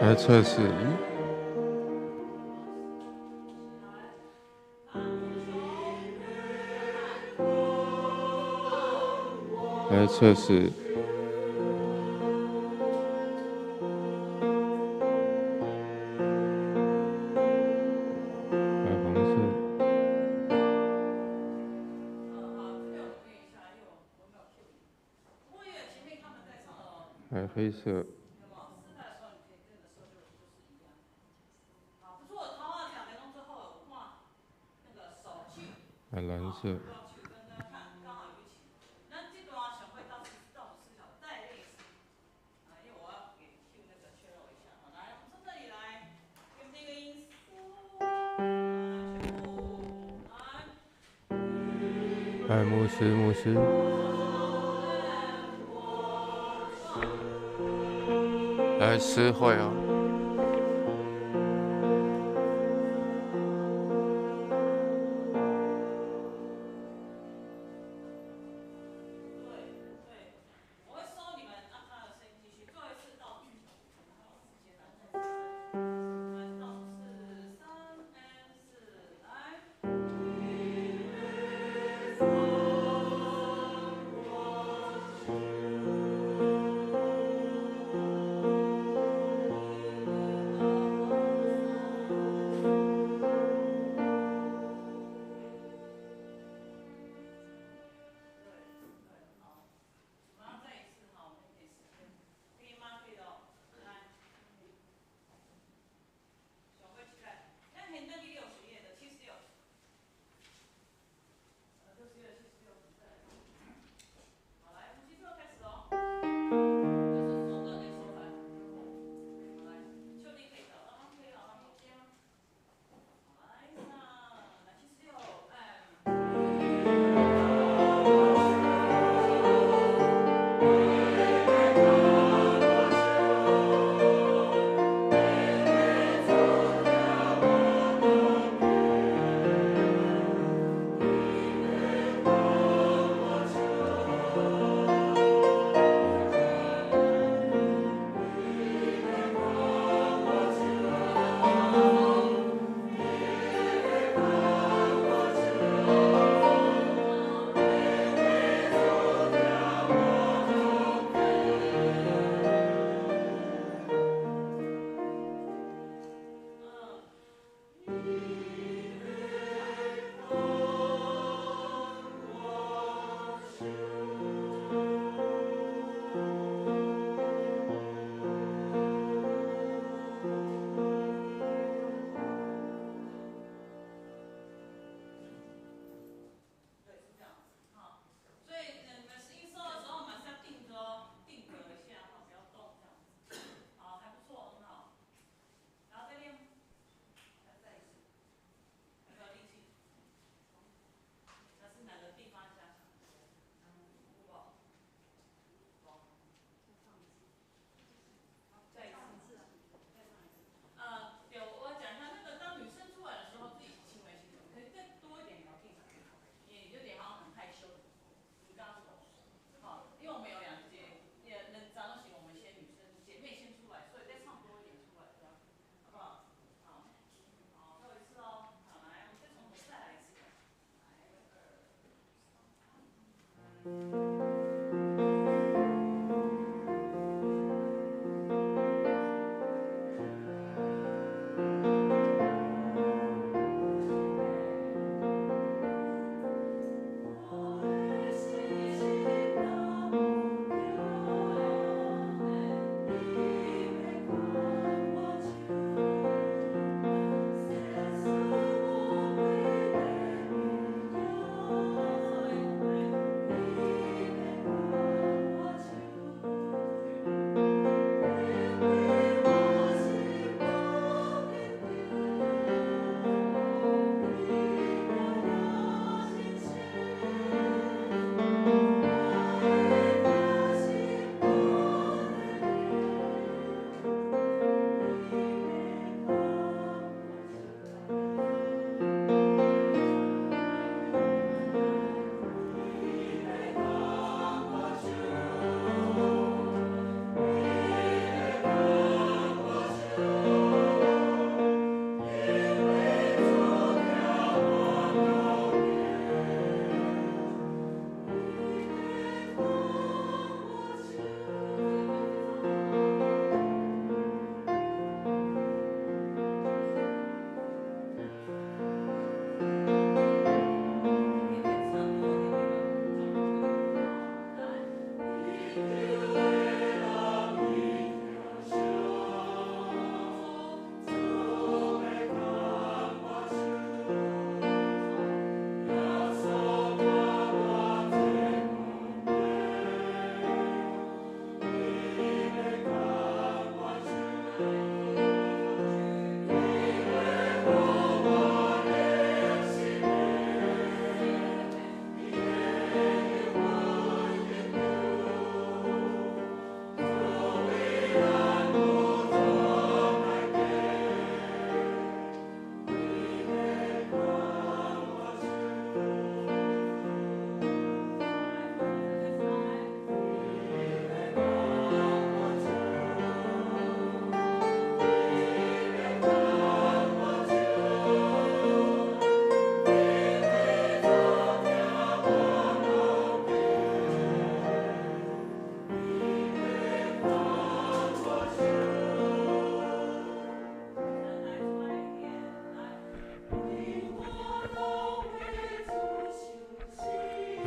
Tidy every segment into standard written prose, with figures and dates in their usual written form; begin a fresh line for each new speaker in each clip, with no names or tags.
來測試，來測試。來黃色。來黑色。來藍色。來，牧師，牧師。來，詩會哦。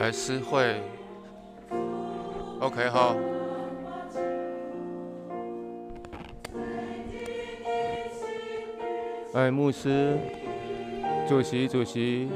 來詩會，OK 好。哎，牧師，主席，主席。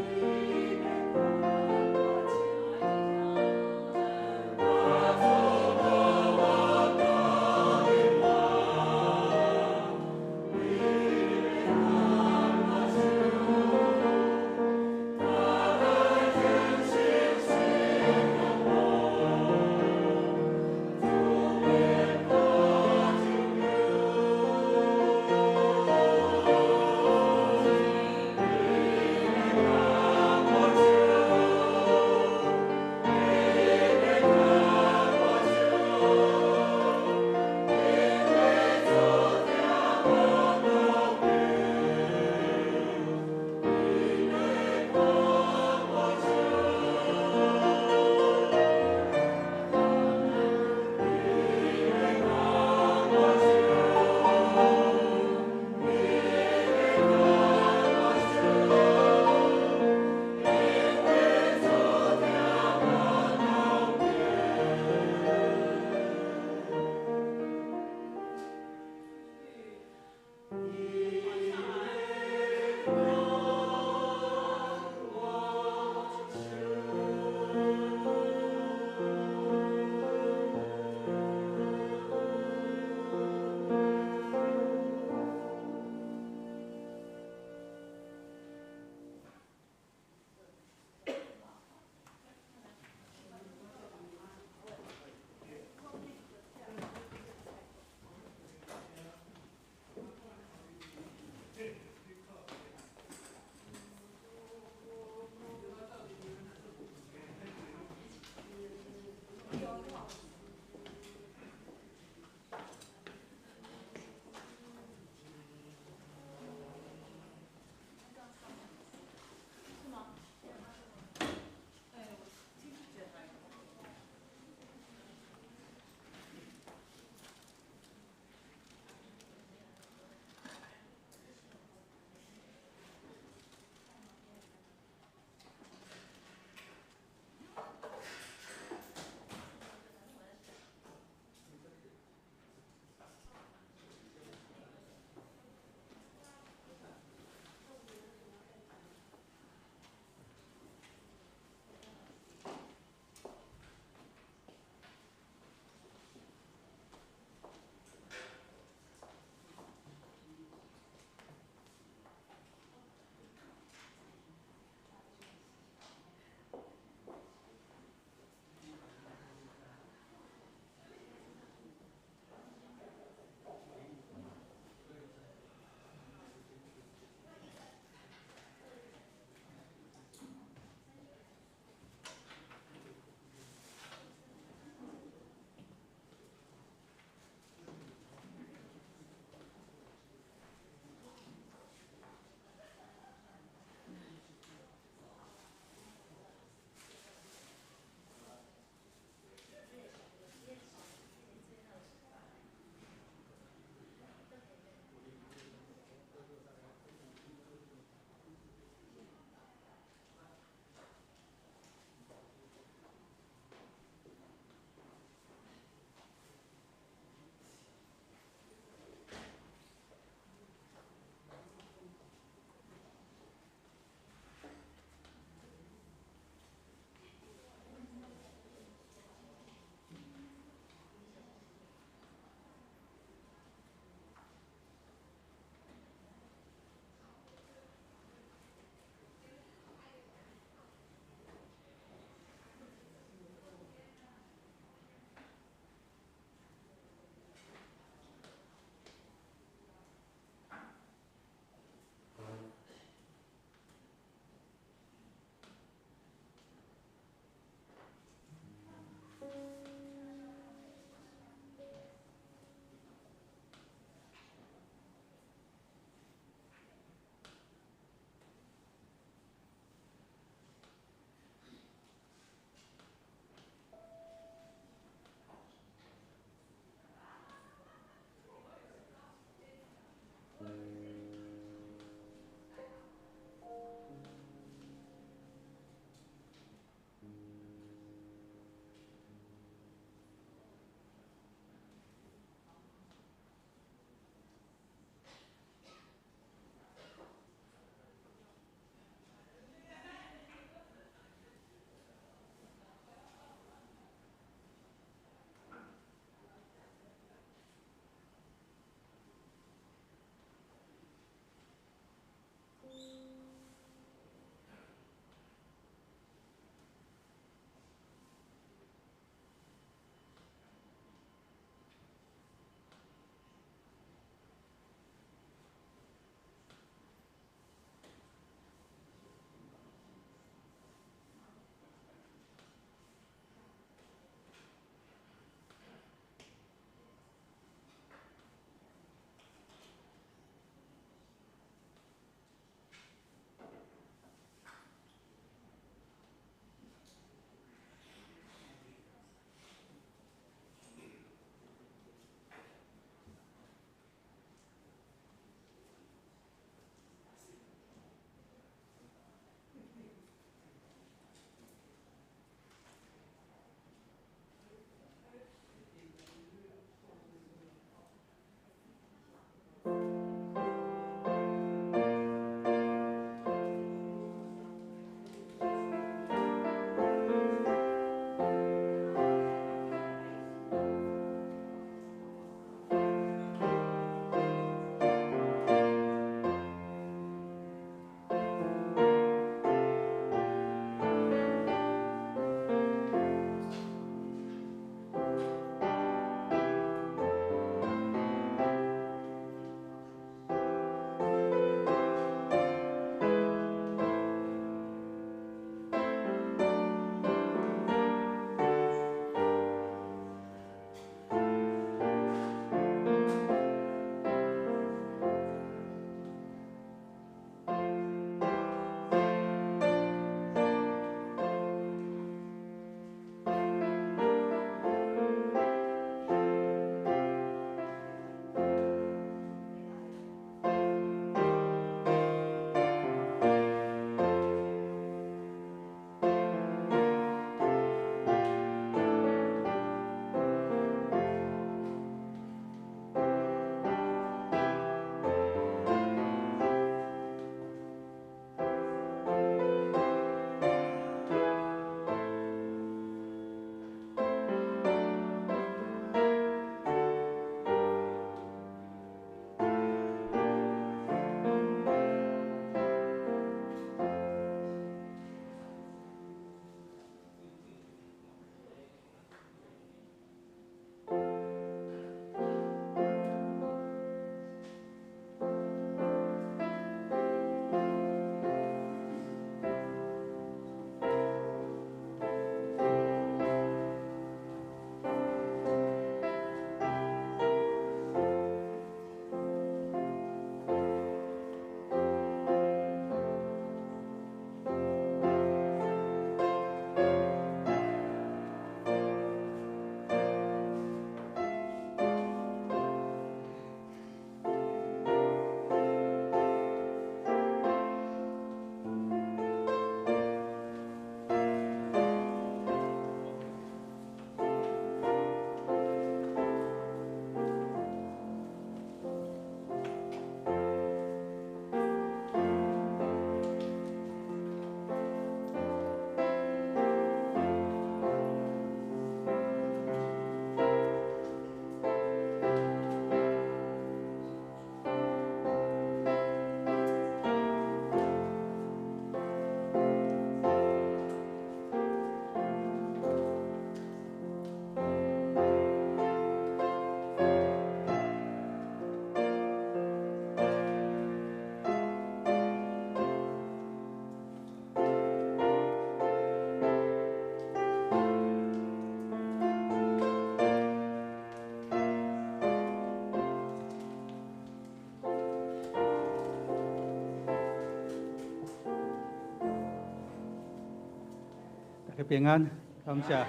家平安，感謝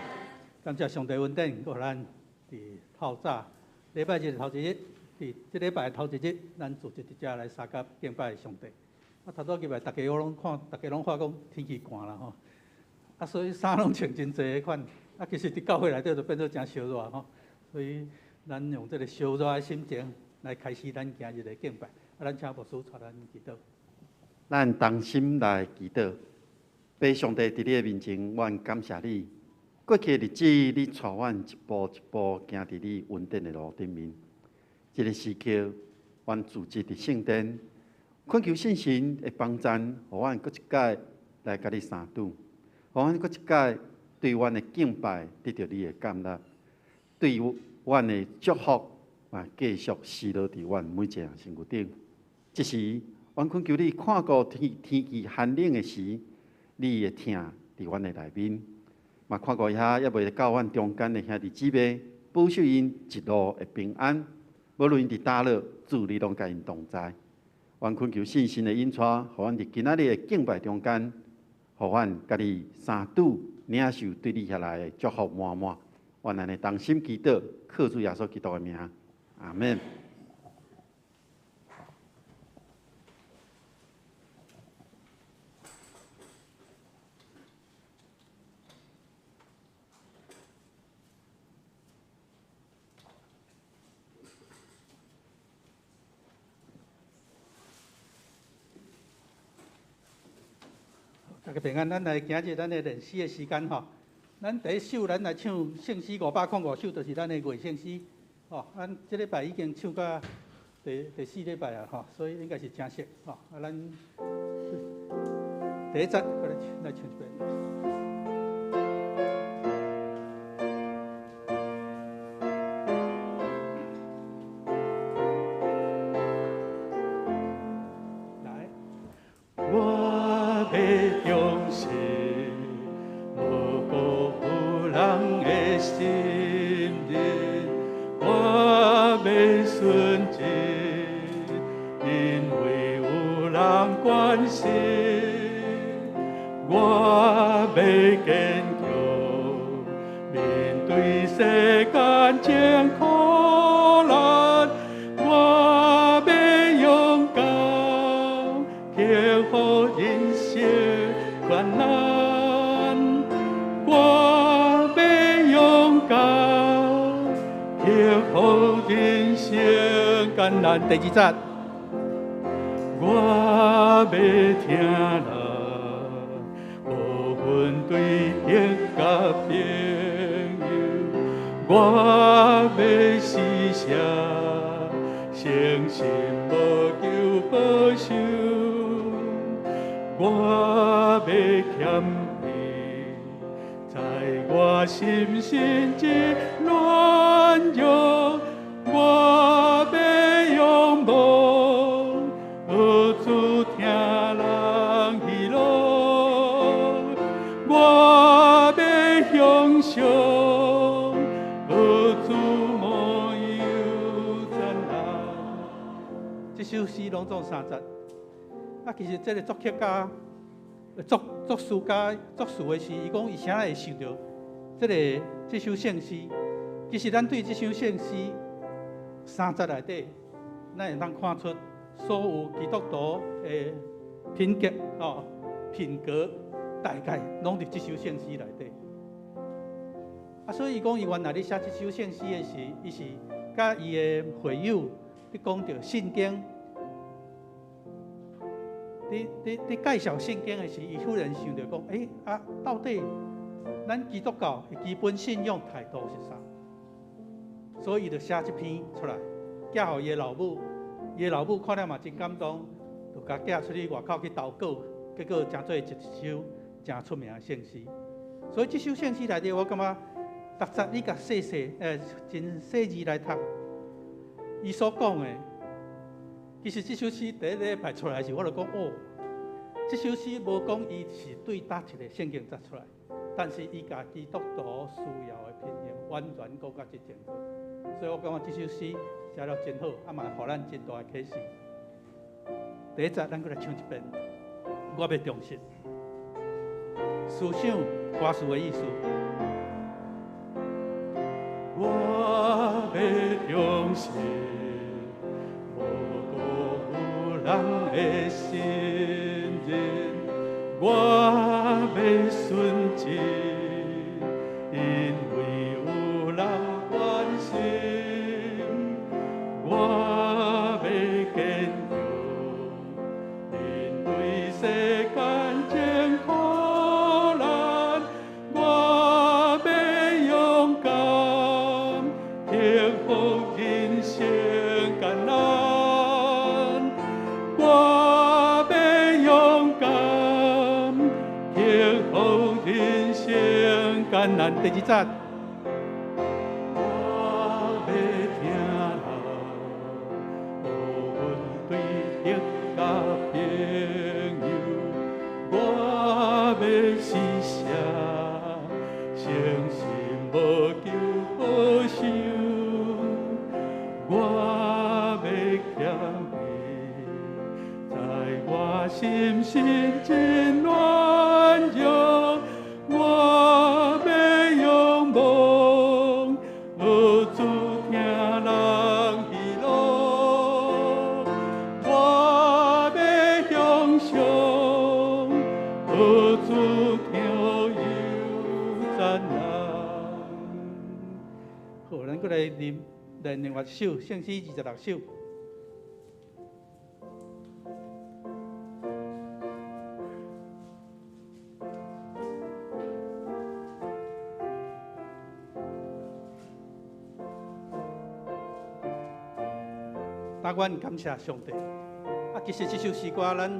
感謝上帝恩典，予咱佇透早禮拜日頭一日，佇這禮拜頭一日，咱組織佇遮來相佮敬拜上帝。啊，頭拄入來，逐家我攏看，逐家攏看講天氣寒啦吼，啊，所以衫攏穿真濟彼款。啊，其實佇教會內底就變做誠燒熱吼，所以咱用這個燒熱的心情來開始咱今日的敬拜。啊，咱請牧師帶咱祈禱。
咱同心來祈禱。父上帝佇你的面前，阮感謝你。過去的日子，你帶阮一步一步行佇你恩典的路頂面。這个時刻，阮聚集佇聖殿，懇求聖神的幫贊，予阮閣一擺來佮你相拄，予阮閣一擺對阮的敬拜得著你的接納，對阮的祝福嘛繼續施落佇阮每一个人身軀頂。這時，阮懇求你看顧天天氣寒冷的時，你的疼佇阮的內面，嘛看顧遐猶未到阮中間的兄弟姊妹，保守𪜶一路的平安。無論𪜶佇佗落，主你攏佮𪜶同在。阮懇求聖神的引帶，予阮佇今仔日的敬拜中間，予阮佮你相拄，領受對你遐來的祝福滿滿。阮按呢同心祈禱，靠主耶穌基督的名，阿門。
大家平安，咱來今日咱的練詩的時間吼，咱第一首咱來唱聖詩505首，就是咱的月聖詩，吼，咱這禮拜已經唱到第四禮拜啊，吼，所以應該是誠熟，吼，啊，咱第一節，閣來唱，來唱一遍。來，我欲忠實，無辜負人的信任，我欲純真，因為有人關心，我欲堅強，面對世間艱苦難，我欲勇敢，克服人生困難，我欲勇敢，克服人生艱難。第二節，我欲疼人，無分對敵佮朋友，我欲施捨，誠實無求報酬，我欲謙卑，在我心心之軟弱，我欲仰望，學主疼人喜樂，我欲向上，學主模樣燦爛。這首詩攏總三節。啊，其實這个作曲家、作作詞家作詞的時，伊講伊啥會想著這个這首聖詩。其實咱對這首聖詩三節內底，咱會當看出所有基督徒的品格哦、品格，大概攏佇這首聖詩內底。啊，所以伊講伊原來咧寫這首聖詩的時，伊是佮伊的會友咧講著聖經。佇佇佇介紹聖經的時，伊忽然想著講：欸，啊，到底咱基督教的基本信仰態度是啥？所以伊就寫這篇出來，寄予伊的老母。伊的老母看了嘛真感動，就共寄出去外口去投稿，結果成做一首誠出名的聖詩。所以這首聖詩內底，我感覺逐節你共細細，真細緻來讀，伊所講的。其實這首詩第一禮拜出來時，我就講哦，這首詩無講伊是對佗一個聖經節出來，但是伊共基督徒需要的品行完全講甲真清楚，所以我感覺這首詩寫了真好，啊嘛予咱真大的啟示。第一節，咱閣來唱一遍，我欲忠實。思想歌詞的意思。我欲忠心，無辜負人的信任，我欲純真，因為有人關心，我欲堅強，面對世間艱苦難，我欲勇敢，克服人生艱難。我欲勇敢，克服人生艱難。第二節，我欲疼人，無分對敵佮朋友，我欲施捨，誠實無求報酬，我欲謙卑，在我心心真軟弱，我欲仰望，學主疼人喜樂，我欲向上，學主疼又讚人。好，咱閣來啉來另外一首聖詩26首。但阮感謝上帝。啊，其實這首詩歌咱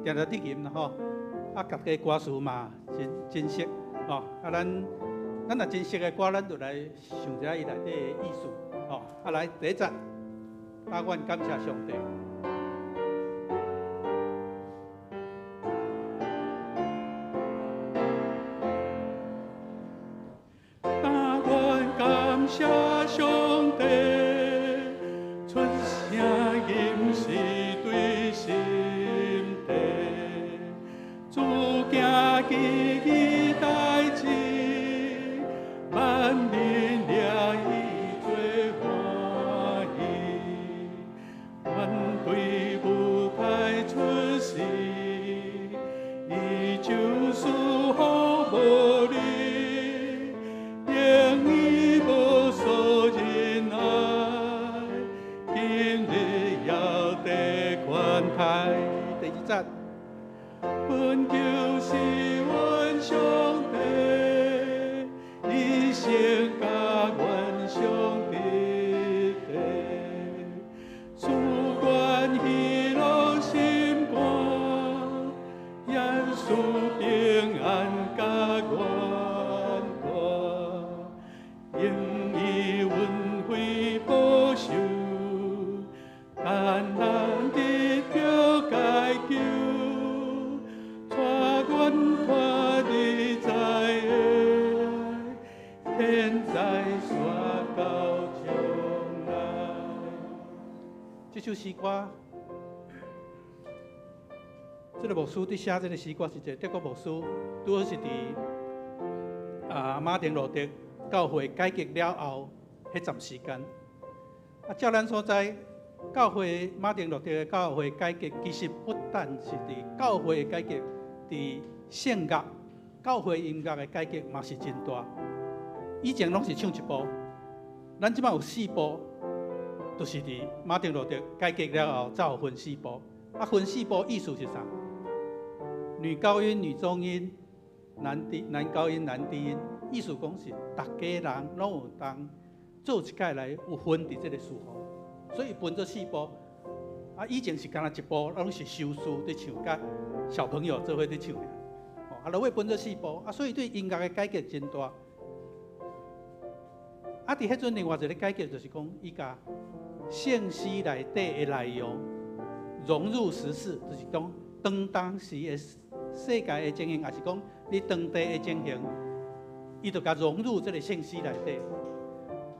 定定佇吟啦吼，啊，家己歌詞嘛真真熟吼。啊，咱若真熟的歌，咱就來想一下伊內底的意思吼。啊，來第一節，但阮感謝上帝。但阮感謝上帝，出聲音是對心底，主行奇異代誌，萬民掠伊做歡喜。阮對舞台出世，伊就賜予無力，用伊無數仁愛，今日猶得寬待。第二節，本就是阮上帝，一生佮阮相佇底，賜阮喜樂心肝，耶穌平安佮阮住，用伊恩惠保守，艱難得著解救，帶阮脫離災厄，現在煞到將來。這首詩歌，這個牧師佇寫這個詩歌是一個德國牧師，拄好是佇馬丁路德教會改革了後，彼陣時間。啊，照咱所知，教會馬丁路德的教會改革，其實不但是佇教會的改革，佇聖樂、教會音樂的改革嘛是真大。以前攏是唱一部，咱這擺有四部，就是佇馬丁路德改革了後才有分四部。啊，分四部意思是啥？女高音、女中音、男高音、男低音，意思講是逐家人攏有當做一屆來有分佇這個事奉，所以分做四部。啊，以前是干焦一部，攏是修士佇唱，佮小朋友做伙佇唱爾。哦，啊，落尾分做四部，啊，所以對音樂的改革真大。啊，佇彼陣另外一個改革就是講，伊共聖詩內底的內容融入時事，就是講當時的世界的情形，抑是講你當地的情形，伊就共融入這個聖詩內底。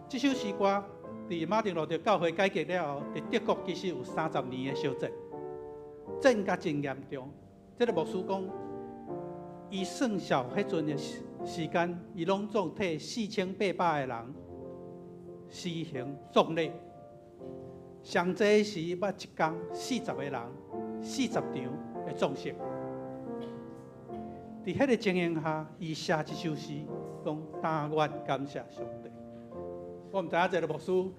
這首詩歌佇馬丁路德教會改革了後，佇德國其實有30年的小戰，戰甲真嚴重。這個牧師講，伊算數彼陣的時間，伊攏總替4800個人施行葬禮。上濟時捌一工40個人，40場的葬式。佇彼个情形下，伊寫這首詩，講但願感謝上帝。我毋知影這个牧師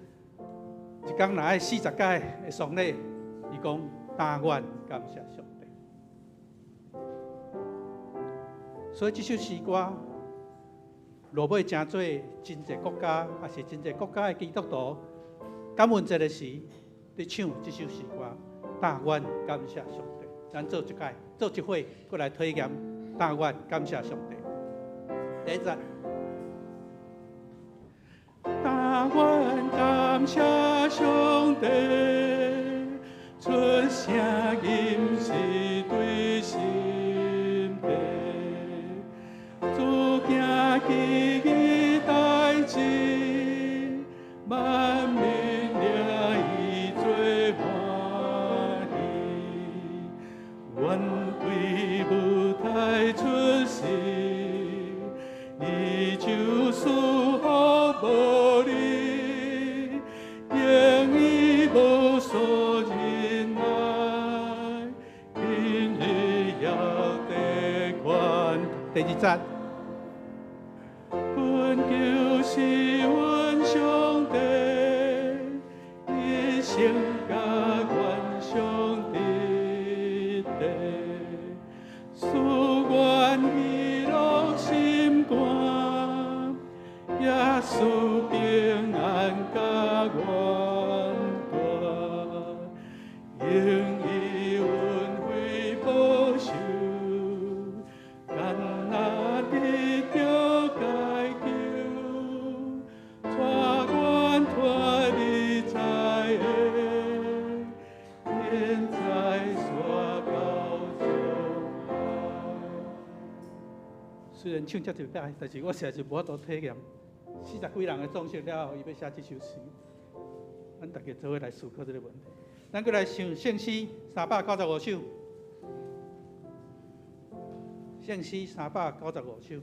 一工若愛40擺的喪禮，伊講但願感謝上帝。所以這首詩歌，落尾成做真濟國家，抑是真濟國家的基督徒，感恩節的時，佇唱這首詩歌，但願感謝上帝。咱做一擺，做一伙，閣來體驗，但願感謝上帝。第一節，但願感謝上帝，出聲音是對心底，主行奇異代誌，萬民掠伊做歡喜，阮對舞台出世，伊就賜福無你，用伊無所忍耐，今日要得寬。第二節，困求是阮上帝，一生佮阮相得的，賜阮喜樂心肝，也賜平安佮阮住，用伊恩惠保守，敢若得著解救，帶阮脫離災厄，現在煞到將來。雖然唱遮濟擺，但是我實在是無法度體驗40幾人的葬式了後，伊欲寫這首詩。咱大家做伙來思考這个問題。咱閣來唱聖詩395首，聖詩395首。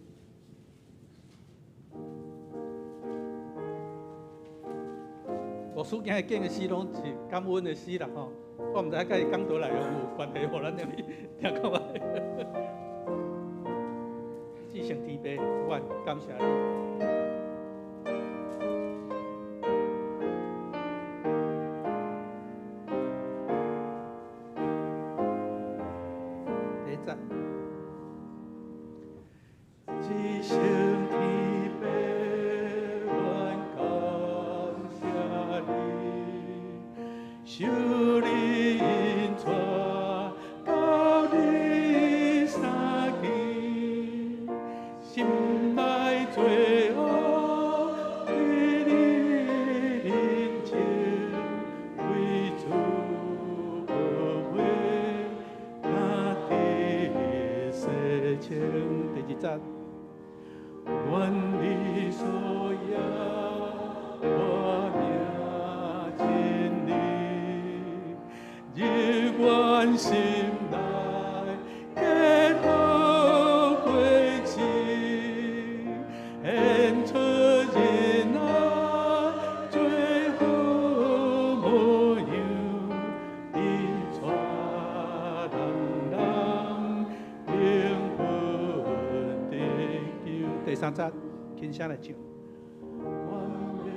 牧師今日講的詩攏是感恩的詩啦吼，我毋知佮伊講道內容有關係無，咱入去聽看覓。至聖天父，阮感謝你。第一節，至聖天父，阮感謝你，受你引帶到你三更，心內罪惡佇你面前，為主寶血，若得洗清。第二節，願你所要我命真理，入阮心內結好果子，顯出仁愛最好模樣，伊帶人人靈魂得救。第三節，輕聲來唱。阮欲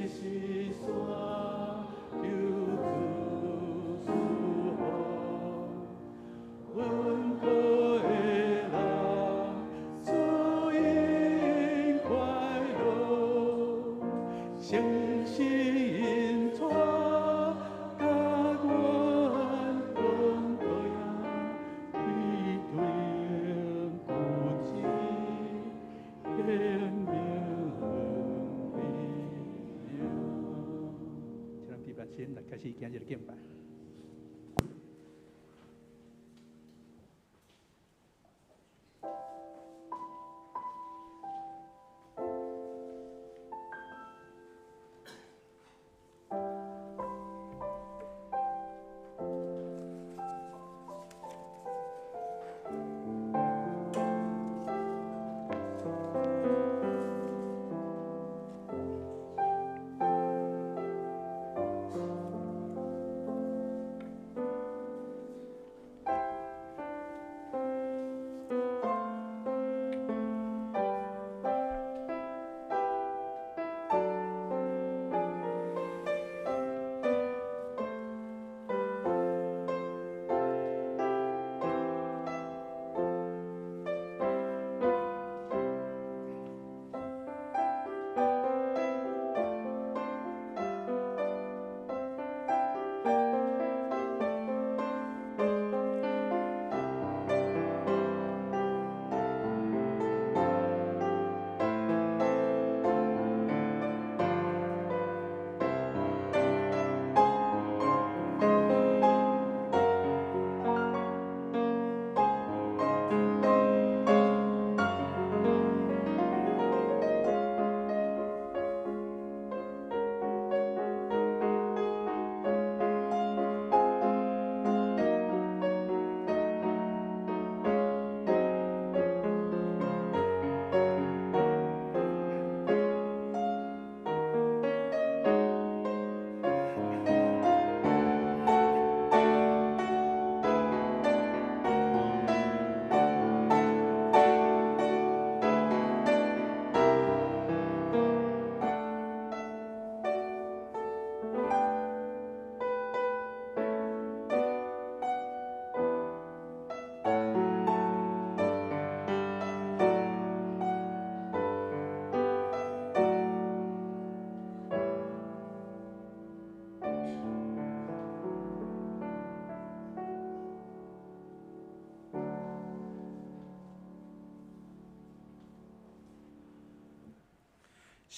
是山，求主賜福，阮國的人主因快樂，誠實引帶佮阮同過呀，必定久子顯明榮耀。請咱閉目先來開始今日的敬拜。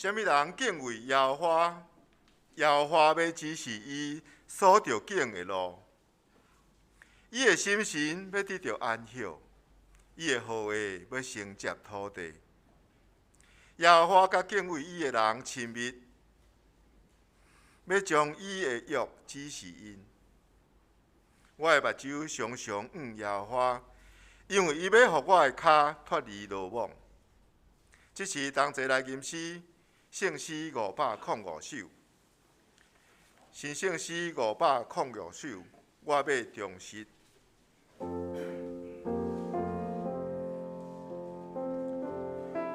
啥物人敬畏耶和华？耶和华欲指示伊所著拣的路，伊的心神欲得著安息，伊的后裔欲承接土地。耶和华佮敬畏伊的人亲密，欲將伊的約指示𪜶。我的目睭常常向耶和華，因為伊欲予我的跤脫離羅網。這時同齊來吟詩，聖詩505首。新聖詩505首，我欲忠實。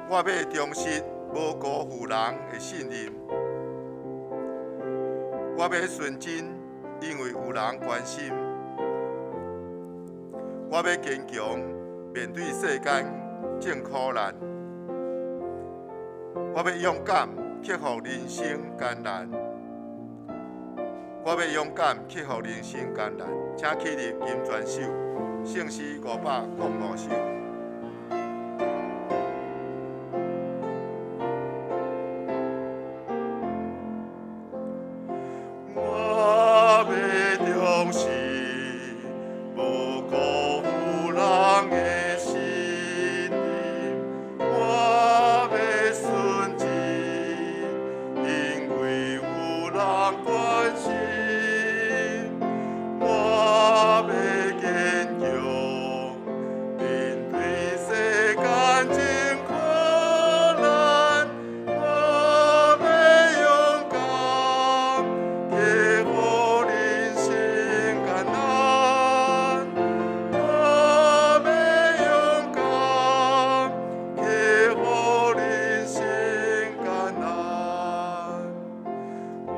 我欲忠實，無辜負人的信任。我欲純真，因為有人關心。我欲堅強，面對世間眾苦難。我欲勇敢，克服人生艱難。我欲勇敢，克服人生艱難。請起立金泉首，聖詩505首。我欲忠實，無辜負人的信任。我欲純真，因為有人關心。我欲堅強，面對世間眾苦難。我欲勇敢，克服人生艱難。我欲勇敢，克服人生艱難。我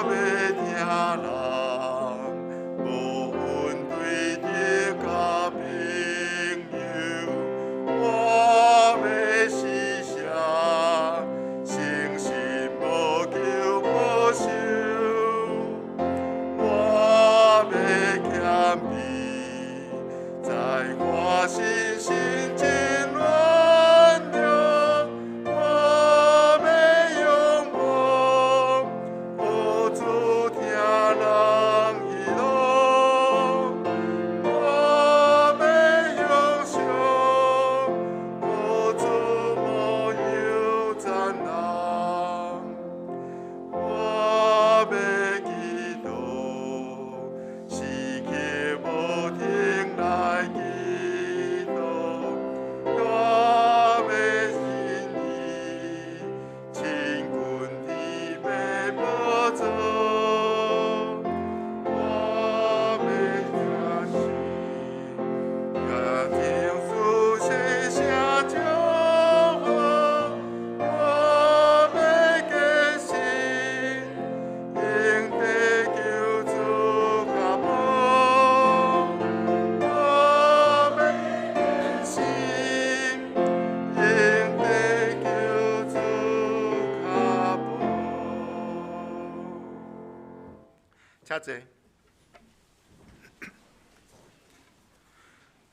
欲疼人，無分對敵佮朋友。我欲施捨，誠實無求報酬。我欲謙卑，在我心神真軟弱。我欲仰望，予主疼人喜樂。我欲仰賞，予主模樣讚人。我欲祈禱，時刻無停來祈禱。我欲信伊，親近天父寶座。我欲聽信，也聽主細聲祝福。我欲堅信，應得救主腳步。我欲堅信，應得救主腳步。請坐。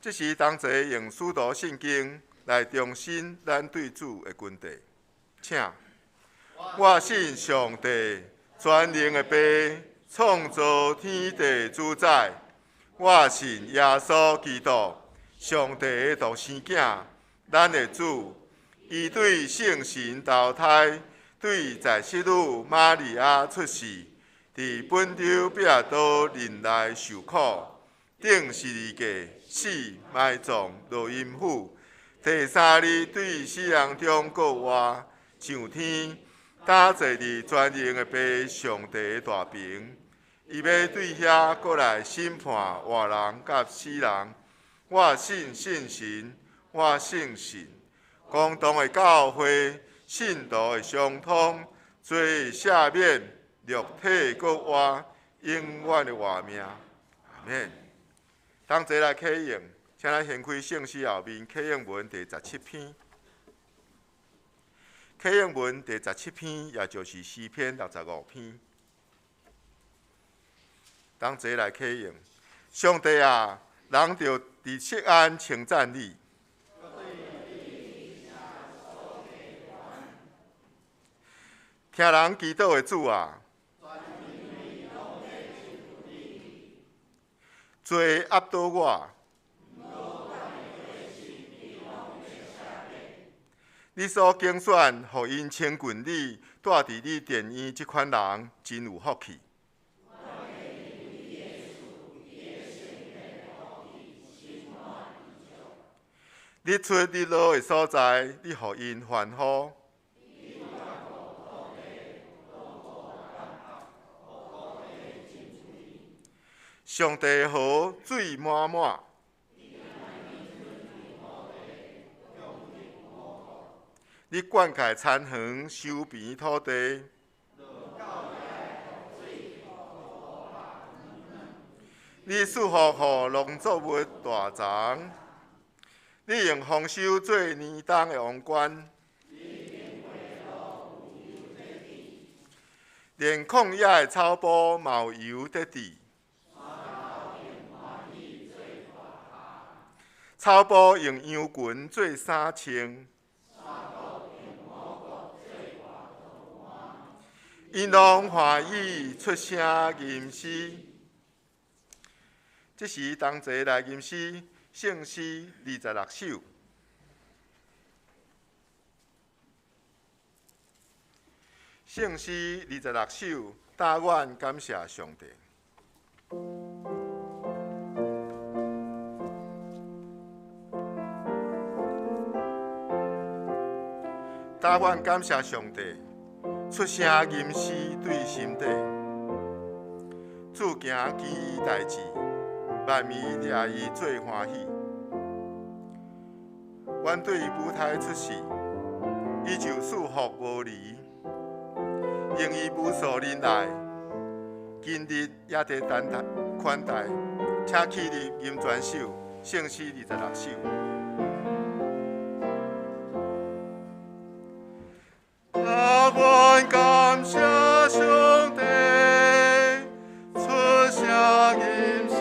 這時同齊用使徒信經來重申咱對主的根底。請，我信上帝，全能的父，創造天地主宰。我信耶穌基督，上帝的獨生囝，咱的主。伊對聖神投胎，對在聖女瑪利亞出世，佇本丟彼拉多忍耐受苦，釘十字架，死，埋葬，落陰府。第三日對死人中復活，上天，搭坐佇全能的父上帝的大爿。伊欲對遐閣來審判活人佮死人。我信聖神，我信信公同的教會，信徒的相通，罪赦免，肉體閣活，永遠的活命。阿們。同齊來啟用，請咱掀開聖詩後面啟應文第十七篇。啟應文第十七篇，也就是詩篇65篇。同齊來啟用，上帝啊，人著佇錫安稱讚你。聽人祈禱的主啊，罪壓倒我。你所揀選，予𪜶親近你，住佇你殿院這款人，真有福氣。日出日落的所在，你予𪜶歡呼。上帝河水滿滿。你灌溉田園，收平土地。你賜福予農作物大欉。你用豐收做年冬的王冠。連曠野的草埔嘛有油得滴。草埔用羊群做衫穿。𪜶攏歡喜出聲吟詩。這時同齊來吟詩，聖詩26首。聖詩26首，但願感謝上帝。但願感謝上帝，出聲吟詩對心底，主行奇異代誌，萬民掠伊做歡喜。阮對母胎出世，伊就賜福無離，用伊無數忍耐，今日也佇等待款待，請起立吟全首，聖詩26首。但願感謝上帝，出聲吟詩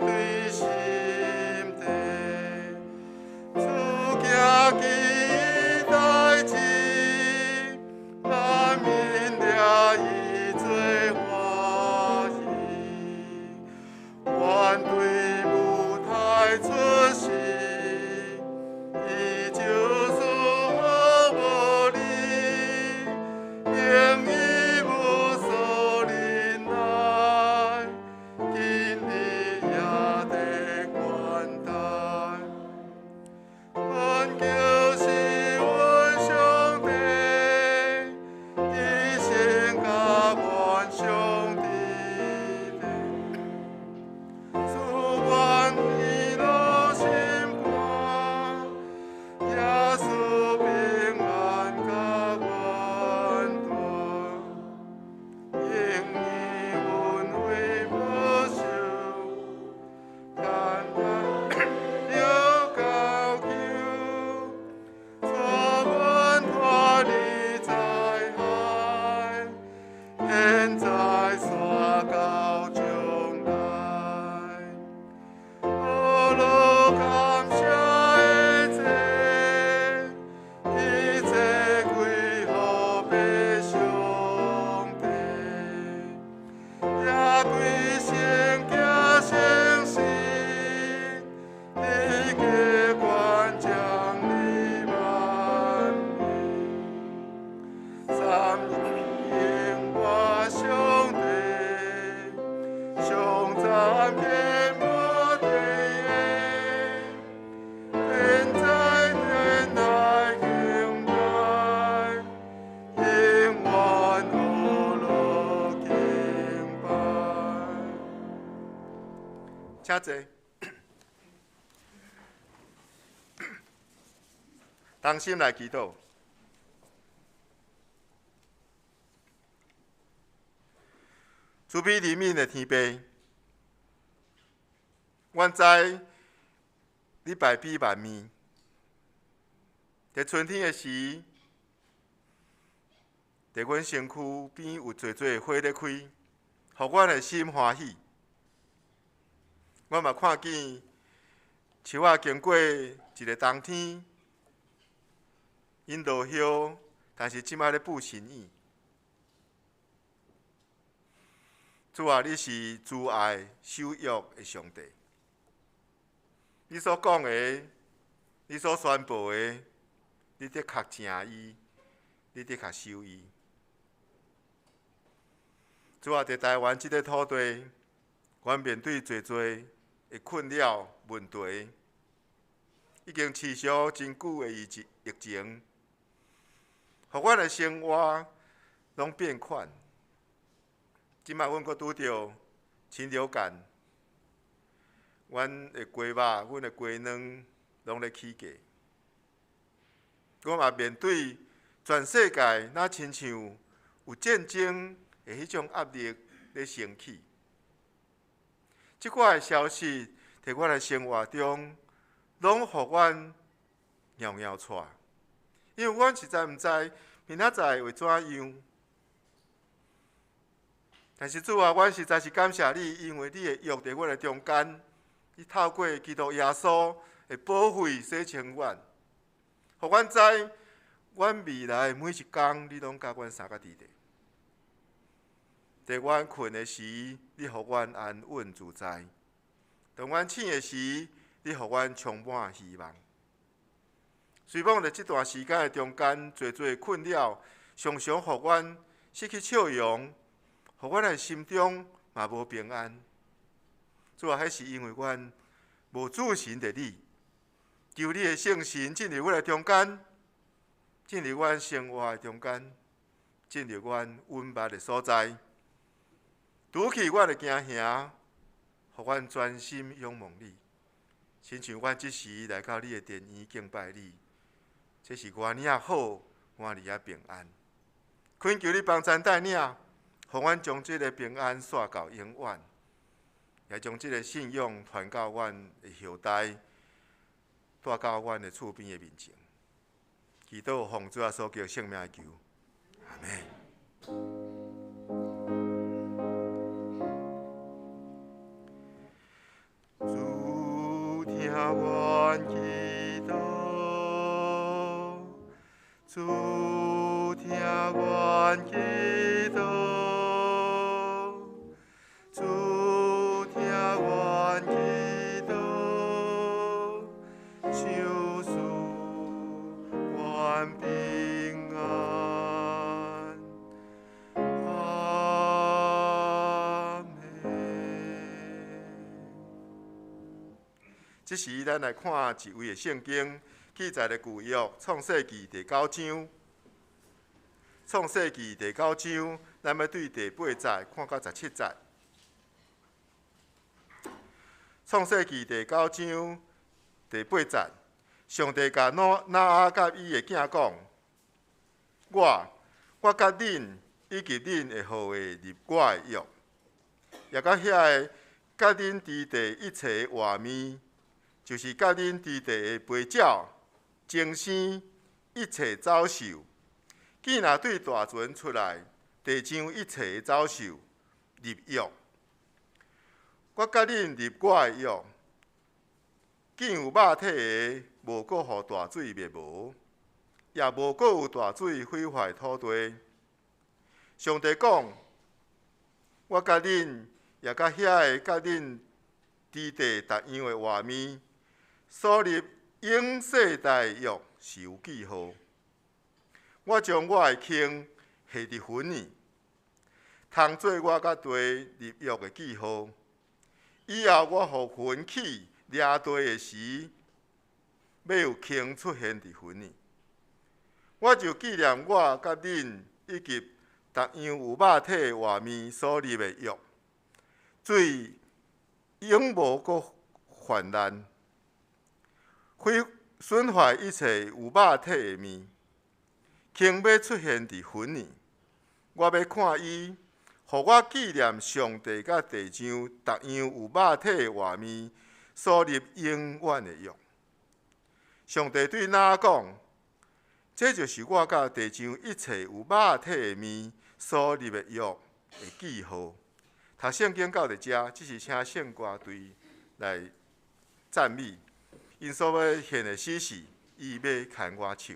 對心底，主行奇異代誌，萬民掠伊做歡喜。阮對母胎出世，伊就賜福無離。用伊無數忍耐，今日也得款待。阮就是阮上帝，伊先佮阮相佇咧，賜阮喜樂心肝，耶穌平安佮阮住，用伊恩惠保守，等待了到救，帶阮脫離災害，現在煞到將來。呵樂感謝的祭，一切歸予父上帝，也歸聖潔聖神，你加權將你萬民，三一我上帝，上讚天無地的，天在天來敬拜，永遠呵樂敬拜。請坐。同心來祈禱。慈悲憐憫的天父，阮知你百比萬面。佇春天的時，佇阮身軀邊有濟濟花咧開，予阮的心歡喜。阮嘛看見樹仔經過一个冬天，𪜶落葉，但是這擺咧布新葉。主啊，你是慈愛守約的上帝。你所講的，你所宣布的，你的確成伊，你的確守伊。主啊，佇台灣這个土地，阮面對濟濟的困擾問題，已經持續真久的疫情，予阮的生活攏變款。這擺阮閣拄著禽流感，阮的雞肉、阮的雞卵攏咧起價。阮嘛面對全世界，若親像有戰爭的彼種壓力咧升起。這寡的消息，佇阮的生活中，攏予阮搖搖掣，因為阮實在毋知明仔載會怎樣。但是主啊，阮實在是感謝你，因為你的約佇阮的中間，你透過基督耶穌的寶血洗清阮，予阮知，阮未來每一工，你攏佮阮相佮佇咧。佇阮睏的時，你予阮安穩自在；當阮醒的時，你予阮充滿希望。雖罔佇這段時間的中間，濟濟困擾，常常予阮失去笑容，予阮的心中嘛無平安。主啊，彼是因為阮無注神佇你，求你的聖神進入阮的中間，進入阮生活的中間，進入阮隱密的所在，除去阮的驚嚇，予阮專心仰望你，親像阮這時來到你的殿院敬拜你，這是偌爾仔好，偌爾仔平安。懇求你幫贊帶領，予阮將這个平安紲到永遠，也將這个信仰傳到阮的後代，帶到阮的厝邊的面前。祈禱奉主耶穌基督聖名求，阿們。主聽阮祈禱，主聽阮祈禱，主聽阮祈禱，求賜阮平安。阿們。這時，咱來看一位的聖經記載的舊約創世記第九章。創世記第九章，咱欲對第八節看到17節。創世記第九章第八節，上帝共挪亞佮伊的囝講：我佮恁以及恁的後裔立我的約，也佮遐个佮恁佇地一切活物，就是佮恁佇地的飛鳥、精生一切走獸，見若對大船出來，地上一切走獸立約。我佮恁立我的約，見有肉體的，無閣予大水滅無，也無閣有大水毀壞土地。上帝講：我佮恁，也佮遐个佮恁佇地逐樣的活物，所立永世代的約是有記號。我將我的圈下佇雲裡，通做我佮地立約的記號。以後我予雲起掠地的時，欲有圈出現佇雲裡，我就紀念我佮恁以及逐樣有肉體的活物所立的約，水永無閣泛濫，毀損壞一切有肉體的物。圈欲出現佇雲裡，我欲看伊，予我紀念上帝佮地上逐樣有肉體的活物所立永遠的約。上帝對挪亞講：這就是我佮地上一切有肉體的物所立的約的記號。讀聖經到佇遮，只是請聖歌隊來讚美。𪜶所欲獻的詩是，伊欲牽我手。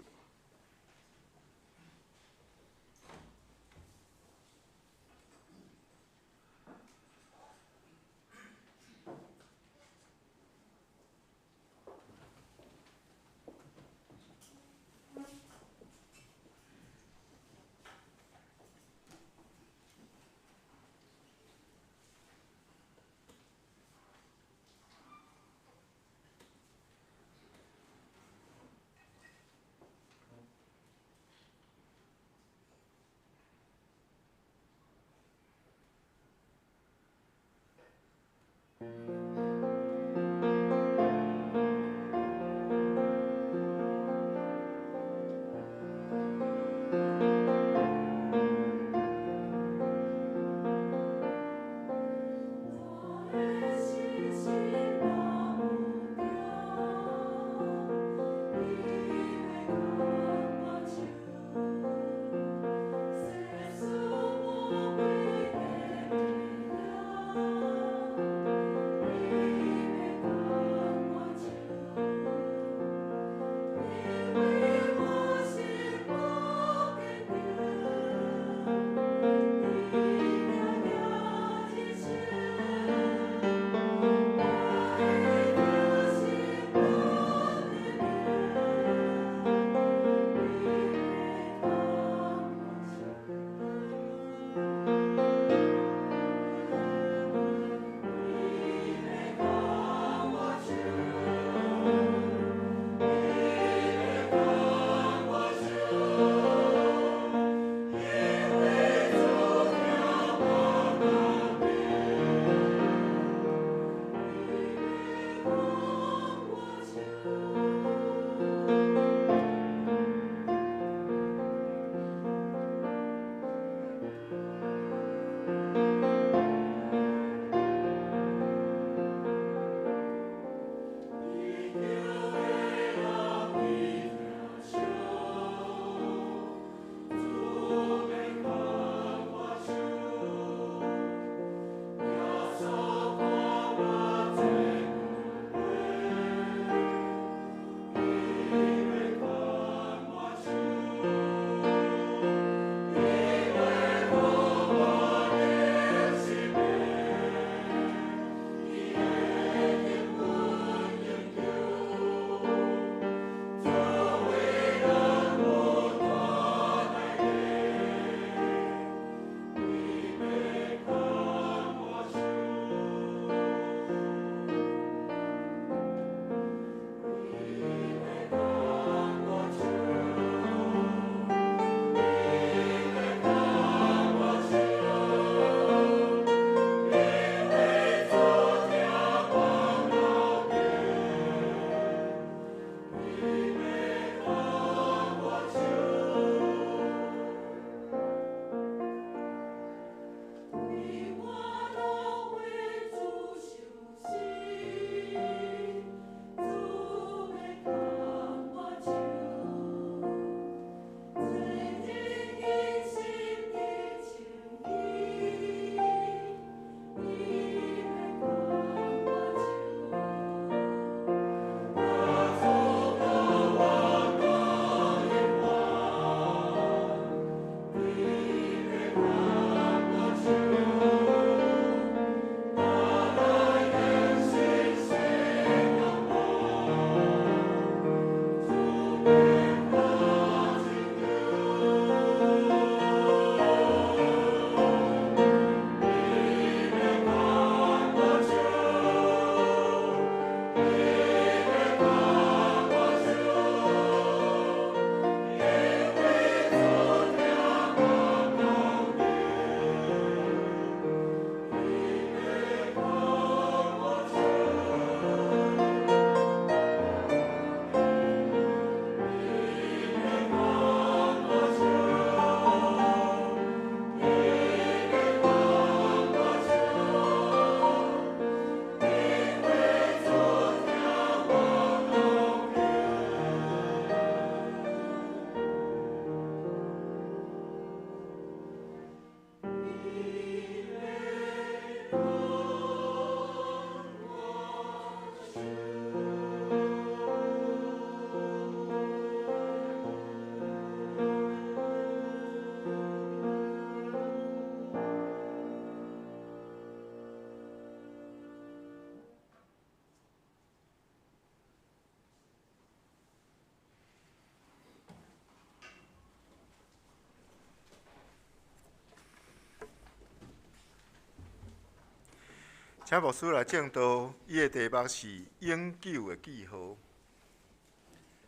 請牧師來證道，伊的題目是永久的記號。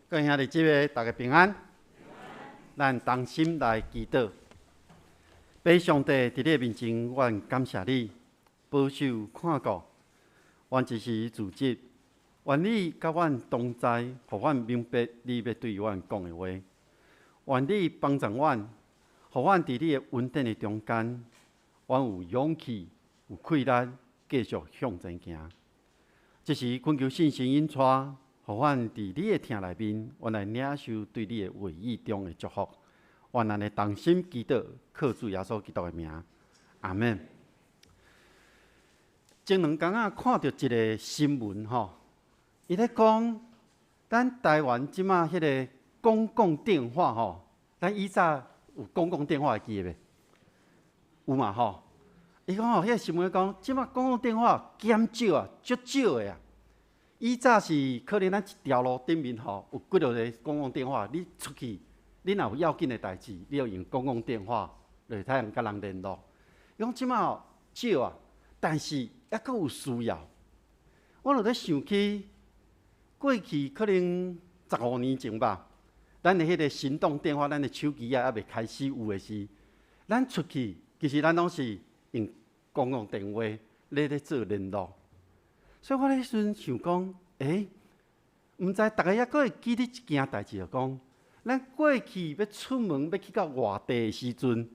各位兄弟姊妹，大家平安。咱同心來祈禱。父上帝佇你的面前，阮感謝你保守看顧，阮一時自責，願你佮阮同在，予阮明白你欲對阮講的話。願你幫助阮，予阮佇你的恩典的中間，阮有勇氣、有氣力，繼續向前行。這時懇求聖神引帶，予阮佇你的疼內面，阮來領受對你的話語中的祝福。願咱的同心祈禱，靠主耶穌基督的名，阿門。前兩工仔看著一個新聞吼，伊咧講，咱台灣這馬彼个公共電話吼，咱以早有公共電話會記得袂？有嘛吼？伊講吼，彼个新聞講，這馬公共電話減少啊，足少的啊。以早是可能咱一條路頂面吼，有幾落個公共電話，你出去，你若有要緊的代誌，你就用公共電話就會使共人聯絡。伊講這馬吼少啊，但是猶閣有需要。我就咧想起過去可能15年前吧，咱的彼个行動電話，咱的手機仔猶未開始有的時，咱出去其實咱攏是用公共電話咧做聯絡。所以我彼時陣想講，毋知逐家猶閣會記得一件代誌，就講，咱過去欲出門欲去到外地的時陣，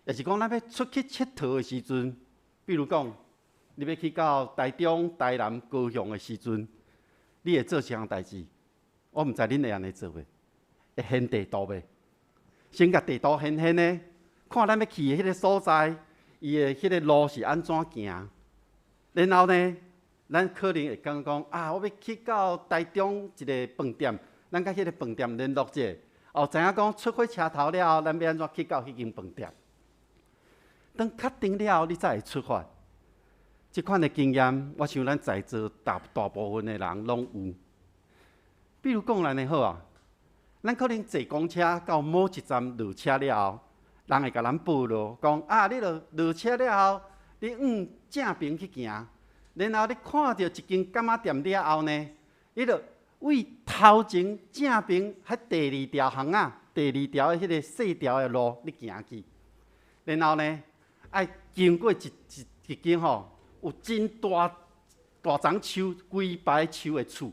抑是講咱欲出去𨑨迌的時陣，比如講，你欲去到台中、台南、高雄的時陣，你會做啥代誌？我毋知恁會按呢做袂？會掀地圖袂？先共地圖掀掀的，看咱欲去的彼个所在，伊的彼个路是按怎行？然後呢，咱可能會感覺講啊，我欲去到台中一個飯店，咱共彼个飯店聯絡者，哦，知影講出火車頭了後，咱欲按怎去到彼間飯店？當確定了後，你才會出發。這款的經驗，我想咱在座大大部分的人攏有。比如講按呢好啊，咱可能坐公車到某一站落車了後，人會共咱報路，講啊，你落落車了後，你往正爿去行，然後你看著一間柑仔店了後呢，你就對頭前正爿彼第二條巷仔，第二條的彼个細條的路，你行去，然後呢，愛經過一間吼，有真大大叢樹，規排樹的厝，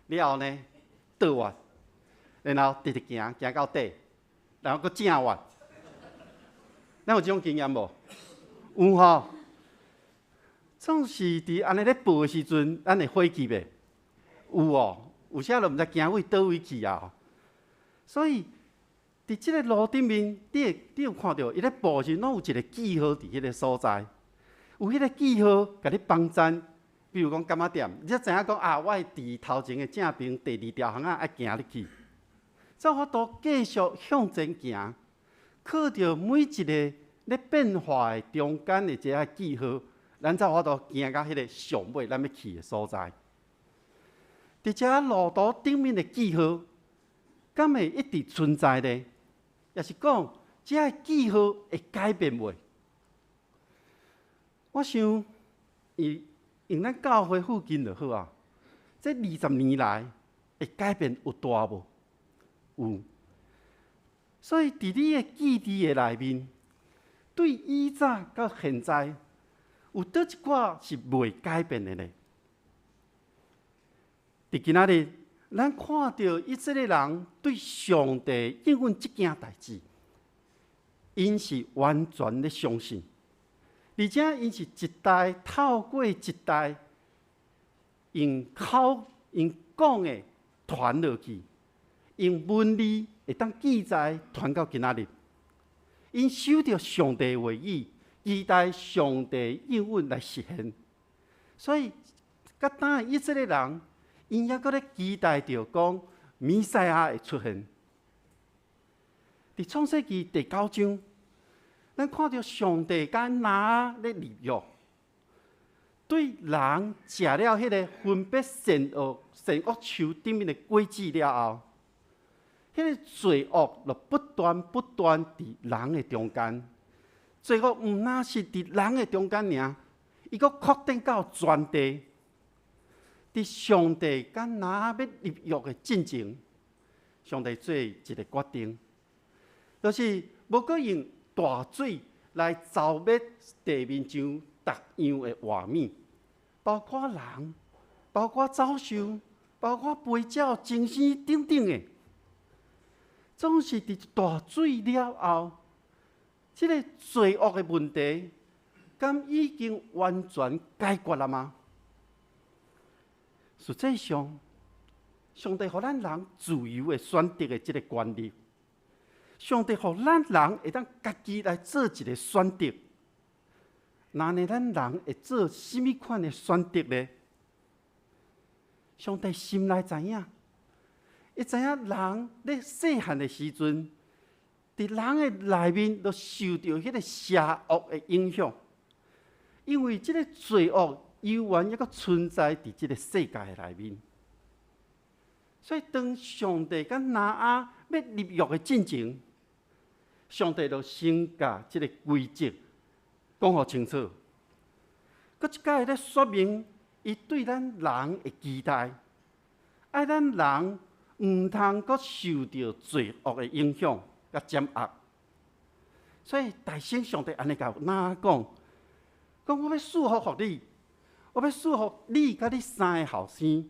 了後呢，倒彎，然後直直行，行到底，然後閣正彎。咱有這種經驗無？有吼。總是佇按呢咧報的時陣，咱會火氣袂？有哦，有時都毋知行佗位去啊。所以，佇這個路頂面，你有看著伊咧報的時陣，攏有一個記號佇彼个所在。有彼个記號，共你幫贊。比如講柑仔店，你才知影講啊，我會佇頭前的正爿第二條巷仔愛行入去，才有法度繼續向前行。靠著每一個咧變化的中間的這个記號，咱才有法度行到彼个上尾咱欲去的所在。佇這路途頂面的記號，敢會一直存在呢？抑是講這个記號會改變袂？我想，用咱教會附近就好啊。這20年來，會改變有大無？有。所以，佇你的記憶的內面，對以早到現在，有佗一寡是袂改變的呢？佇今仔日，咱看著以色列人對上帝應允這件代誌，𪜶是完全咧相信，而且𪜶是一代透過一代，用口用講的傳落去，用文字會當記載傳到今仔日。𪜶守著上帝話語，期待上帝應允來實現。所以，佮當以色列人，𪜶猶閣咧期待著講彌賽亞會出現。佇創世記第九章，咱看著上帝佮挪亞咧立約，對人食了彼个分別善惡樹頂面的果子了後，彼个罪惡就不斷不斷佇人的中間。罪惡毋但是佇人的中間爾，伊閣擴展到全地。佇上帝佮挪亞欲立約的進前，上帝做一个決定，就是無閣用大水來蹂滅地面上逐樣的活物，包括人，包括走獸，包括飛鳥、精生等等的，總是佇大水了後，這个罪惡的問題，敢已經完全解決了嗎？實際上，上帝予咱人自由的選擇的這个權利，上帝予咱人會當家己來做一个選擇。那呢，咱人會做啥物款的選擇呢？上帝心內知影，伊知影人咧細漢的時陣，佇人的內面都受著彼个邪惡的影響，因為這个罪惡猶原猶閣存在佇這个世界的內面。所以當上帝佮挪亞欲立約的進前，上帝就先共這个規則講予清楚，閣一擺咧說明伊對咱人的期待，愛咱人毋通閣受著罪惡的影響佮掌握。所以大先上帝按呢共挪亞講，講我欲賜福予你，我欲賜福你佮你三个後生。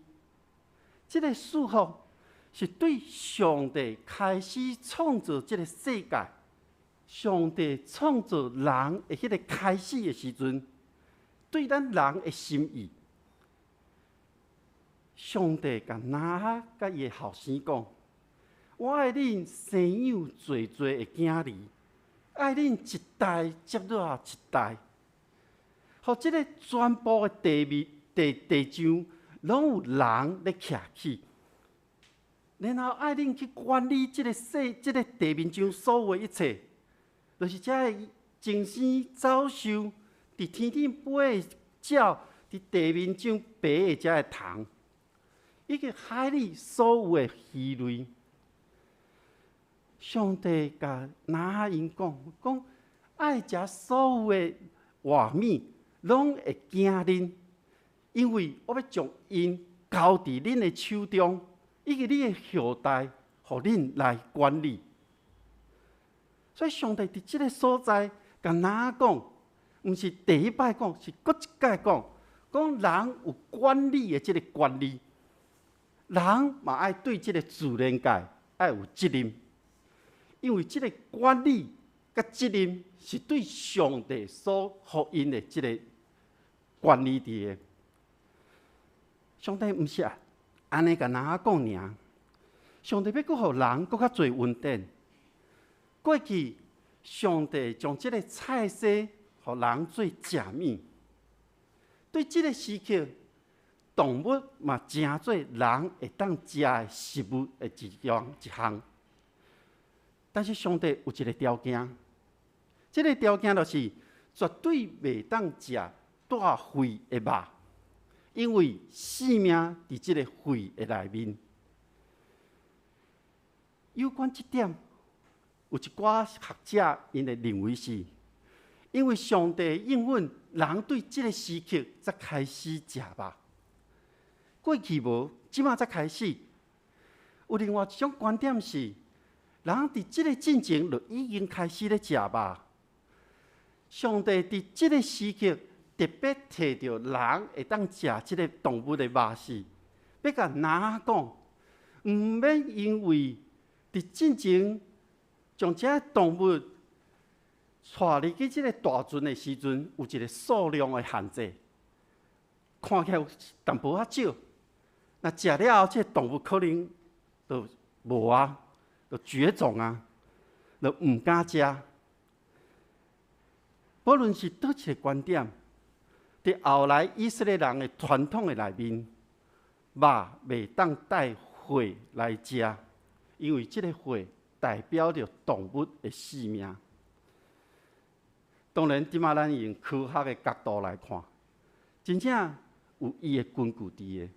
這个賜福是對上帝開始創造這个世界，上帝創造人的彼个開始的時陣，對咱人的心意。上帝共挪亞佮伊的後生講：我愛恁生養濟濟的囝兒，愛恁一代接落一代，予這个全部的地面地地上攏有人咧徛起，然後愛恁去管理這个世、這个地面上所有的一切，就是這个精生走獸，佇天頂飛的鳥，佇地面上爬的這个蟲，以及海裡所有的魚類。上帝共挪亞𪜶講，講愛食所有的活物，攏會驚恁，因為我欲將𪜶交佇恁的手中，以及你的後代，予恁來管理。所以上帝佇這个所在，共挪亞講，毋是第一擺講，是閣一擺講，講人有管理的這个權利，人嘛愛對這个自然界愛有責任，因為這个管理佮責任是對上帝所予𪜶的這个權利佇的。上帝毋是按呢共挪亞講爾，上帝欲閣予人閣較濟恩典。過去，上帝將這个菜色予人做食物，對這个時刻，動物嘛成做人會當食的食物的一種一項。但是上帝有一个條件，這个條件就是絕對袂當食帶血的肉，因為性命佇這个血的內面。有關這點，有一寡學者𪜶的認為是，因為上帝應允人對這个時刻才開始食肉，過去無，這馬才開始。有另外一種觀點是，人佇這个進前就已經開始咧食肉。上帝佇這个時刻特別提著人會當食這个動物的肉是，欲共挪亞講，毋免因為佇進前將這動物帶入去這个大船的時陣，有一个數量的限制，看起來有淡薄仔少。若食了後，這个動物可能就無啊，就絕種啊，就毋敢食。無論是佗一个觀點，佇後來以色列人的傳統的內面，肉袂當帶血來食，因為這个血代表著動物的性命。當然，這馬咱用科學的角度來看，真正有伊的根據佇的。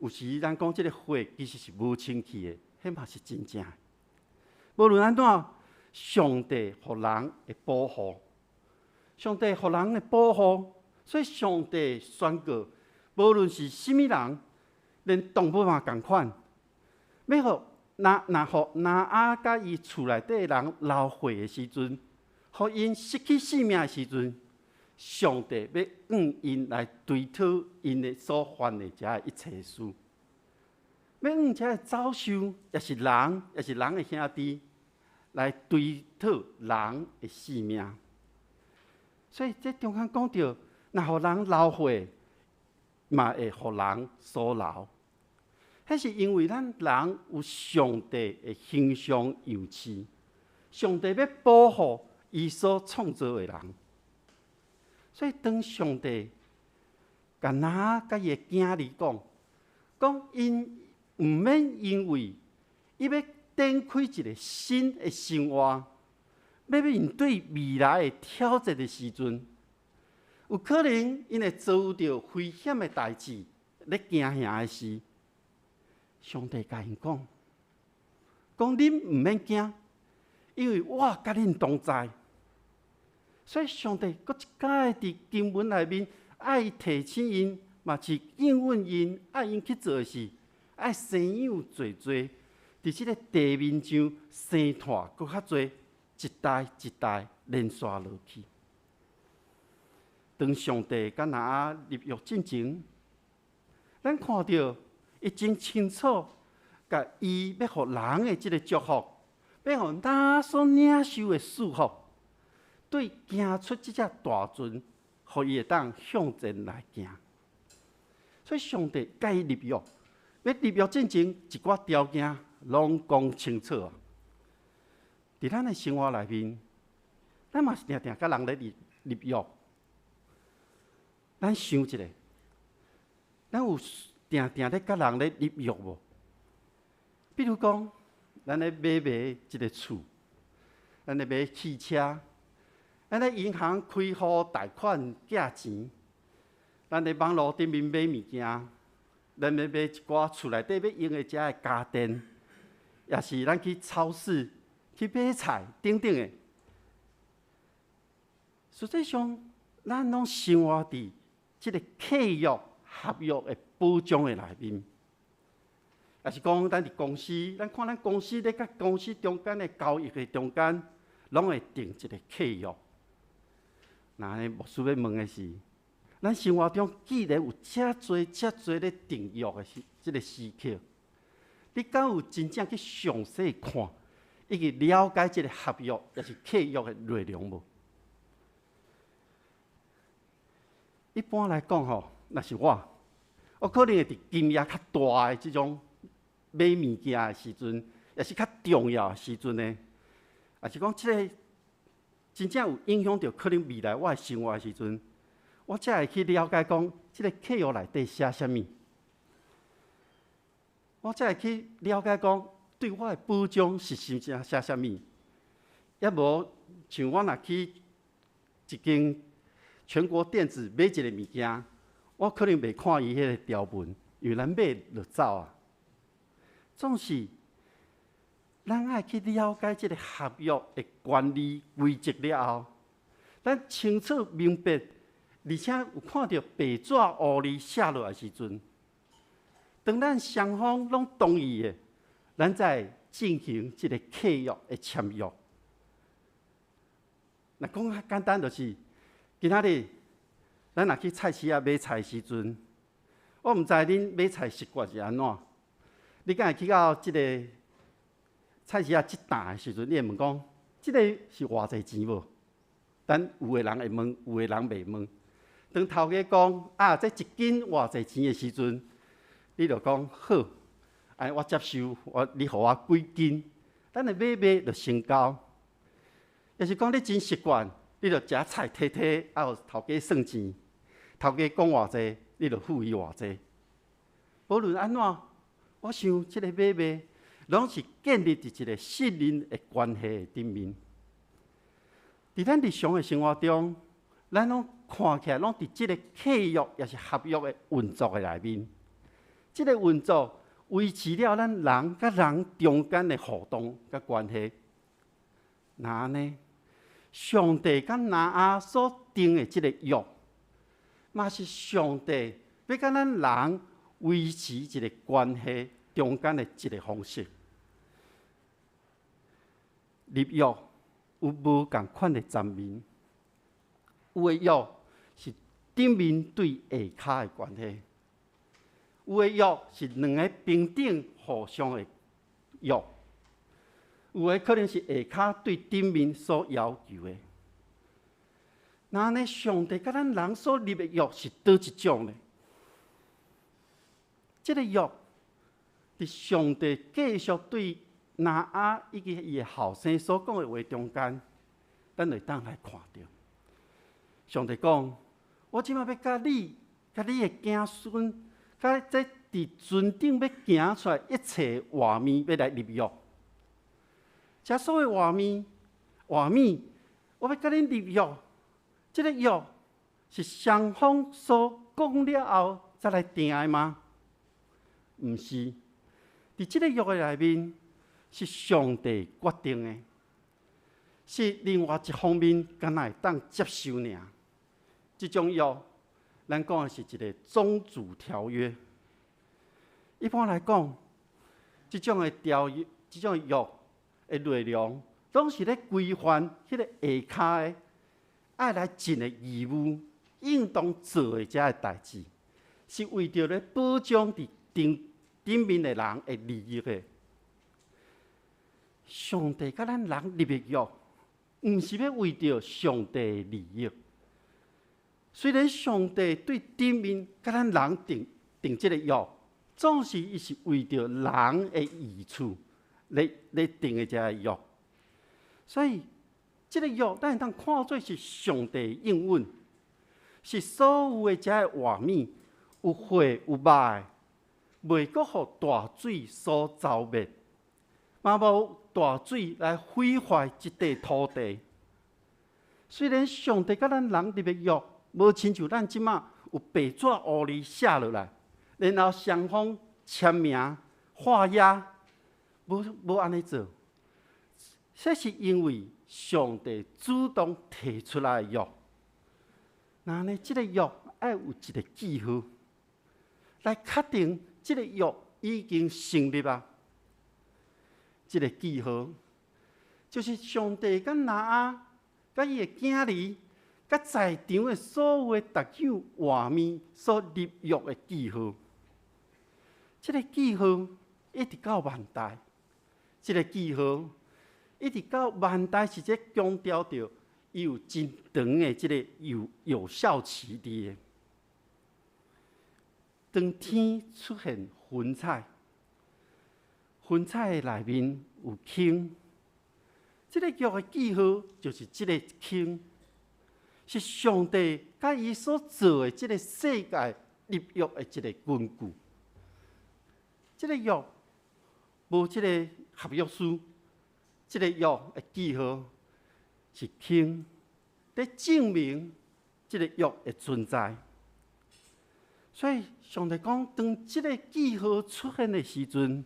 有時咱講這个血其實是無清氣的，彼嘛是真正的。無論按怎，上帝予人的保護，上帝予人的保護，所以上帝宣告，無論是啥物人，連動物嘛仝款，欲予若若予挪亞佮伊厝內底人流血的時陣，予𪜶失去性命的時陣，上帝欲按𪜶來追討𪜶的所犯的這一切事。欲按這个走獸，抑是人，抑是人的兄弟，來追討人的性命。所以這中間講著，若予人流血，嘛會予人所流。彼是因為咱人有上帝的形象樣式，上帝欲保護伊所創造的人。所以當上帝共挪亞佮伊的囝兒講，講𪜶毋免因為伊欲展開一个新的生活，欲面對未來的挑戰的時陣，有可能𪜶會遭著危險的代誌，咧驚嚇的時，上帝共𪜶講，講恁毋免驚，因為我佮恁同在。所以上帝閣一擺佇經文內面愛提醒𪜶，嘛是應允𪜶，愛𪜶去做的是，愛生養濟濟，佇這个地面上生湠閣較濟，一代一代連續落去。當上帝佮挪亞立約進前，咱看著伊真清楚，共伊欲予人的這个祝福，欲予挪亞所領受的祝福，對行出這隻大船，予伊會當向前來行。所以上帝共伊立約，欲立約進前，一寡條件攏講清楚啊。佇咱的生活內面，咱嘛是定定佮人咧立立約。咱想一下，咱有定定咧佮人咧立約無？比如講，咱咧買賣一个厝，咱咧買汽車，咱咧銀行開戶貸款借錢，咱咧網路頂面買物件，咱咧買一寡厝內底欲用的這个家電，抑是咱去超市去買菜等等的。實際上，咱攏生活佇這个契約合約的保障的內面，抑是講咱佇公司，咱看咱公司咧佮公司中間的交易的中間，攏會訂一个契約。那呢，牧師欲問的是，咱生活中既然有遮濟遮濟咧訂約的時，這个時刻，你敢有真正去詳細看，以及了解這个合約，抑是契約的內容無？一般來講吼，若是我，我可能會佇金額較大的這種買物件的時陣，抑是較重要的時陣呢，抑是講這个真正有影響著可能未來我的生活的時陣，我才會去了解講這个契約內底寫啥物，我才會去了解講對我的保障是啥寫啥物。抑無像我若去一間全國電子買一个物件，我可能袂看伊彼个條文，因為咱買就走啊。總是咱愛去了解這个合約的原理規則了後，咱清楚明白，而且有看著白紙烏字寫落來時陣，當咱雙方攏同意的，咱才會進行這个契約的簽約。若講較簡單，就是今仔日咱若去菜市仔買菜的時陣，我毋知恁買菜習慣是按怎？你敢會去到這个菜市仔這擔的時陣，你會問講，這个是偌濟錢無？咱有的人會問，有的人袂問。當頭家講啊，這一斤偌濟錢的時陣，你就講好，按呢我接受，我你予我幾斤，咱的買賣就成交。抑是講你真習慣，你就食菜提提，啊，予頭家算錢，頭家講偌濟，你就付伊偌濟。無論按怎，我想這个買賣攏是建立佇一个信任的關係的頂面。佇咱日常的生活中，咱攏看起來攏佇這个契約抑是合約的運作的內面。這个運作維持了咱人佮人中間的互動佮關係。那按呢，上帝佮挪亞所訂的這个約，嘛是上帝欲佮咱人維持一个關係中間的一個方式。立約有無仝款的層面，有的約是頂面對下跤的關係，有的約是兩个平等互相的約，有的可能是下跤對頂面所要求的。那按呢，上帝佮咱人所立的約是佗一種呢？這个約，佇上帝繼續對挪亞以及伊的後生所講的話中間，咱會當來看著。上帝講：我這馬欲佮你、佮你的子孫、佮這佇船頂欲行出來一切活物，欲來立約。這所謂活物，活物，我欲佮恁立約。這个約是雙方所講了後才來訂的嗎？毋是，佇這个約的內面是上帝決定的，是另外一方面敢若會當接受爾。這種約，咱講的是一个宗主條約。一般來講，這種的條約、這種約的內容，攏是咧規範彼个下跤的愛來盡的義務，應當做的這个代誌，是為著咧保障佇頂頂面的人的利益的。上帝佮咱人立的約，毋是欲為著上帝的利益。雖然上帝對頂面佮咱人訂訂這个約，總是伊是為著人的益處來來訂的這个約。所以，這个約咱會當看做是上帝應允，是所有的這个活物有血有肉的，袂閣予大水所遭滅，嘛無大水來毀壞這塊土地。雖然上帝佮咱人立的約，無親像咱這馬有白紙烏字寫落來，然後雙方簽名畫押，無無按呢做。這是因為上帝主動提出來的約。那按呢，這个約愛有一个記號，來確定這个約已經成立啊。這个記號就是上帝佮挪亞、佮伊的囝兒、佮在場的所有的逐樣活物所立約的記號。這个記號一直到萬代，這个記號一直到萬代，是這強調著伊有真長的這个有有效期佇的。當天出現雲彩，雲彩的內面有坑，這个約的記號就是這个坑，是上帝佮伊所造的這个世界立約的一个根據。這个約無這个合約書，這个約的記號是坑，佇證明這个約的存在。所以上帝講，當這个記號出現的時陣，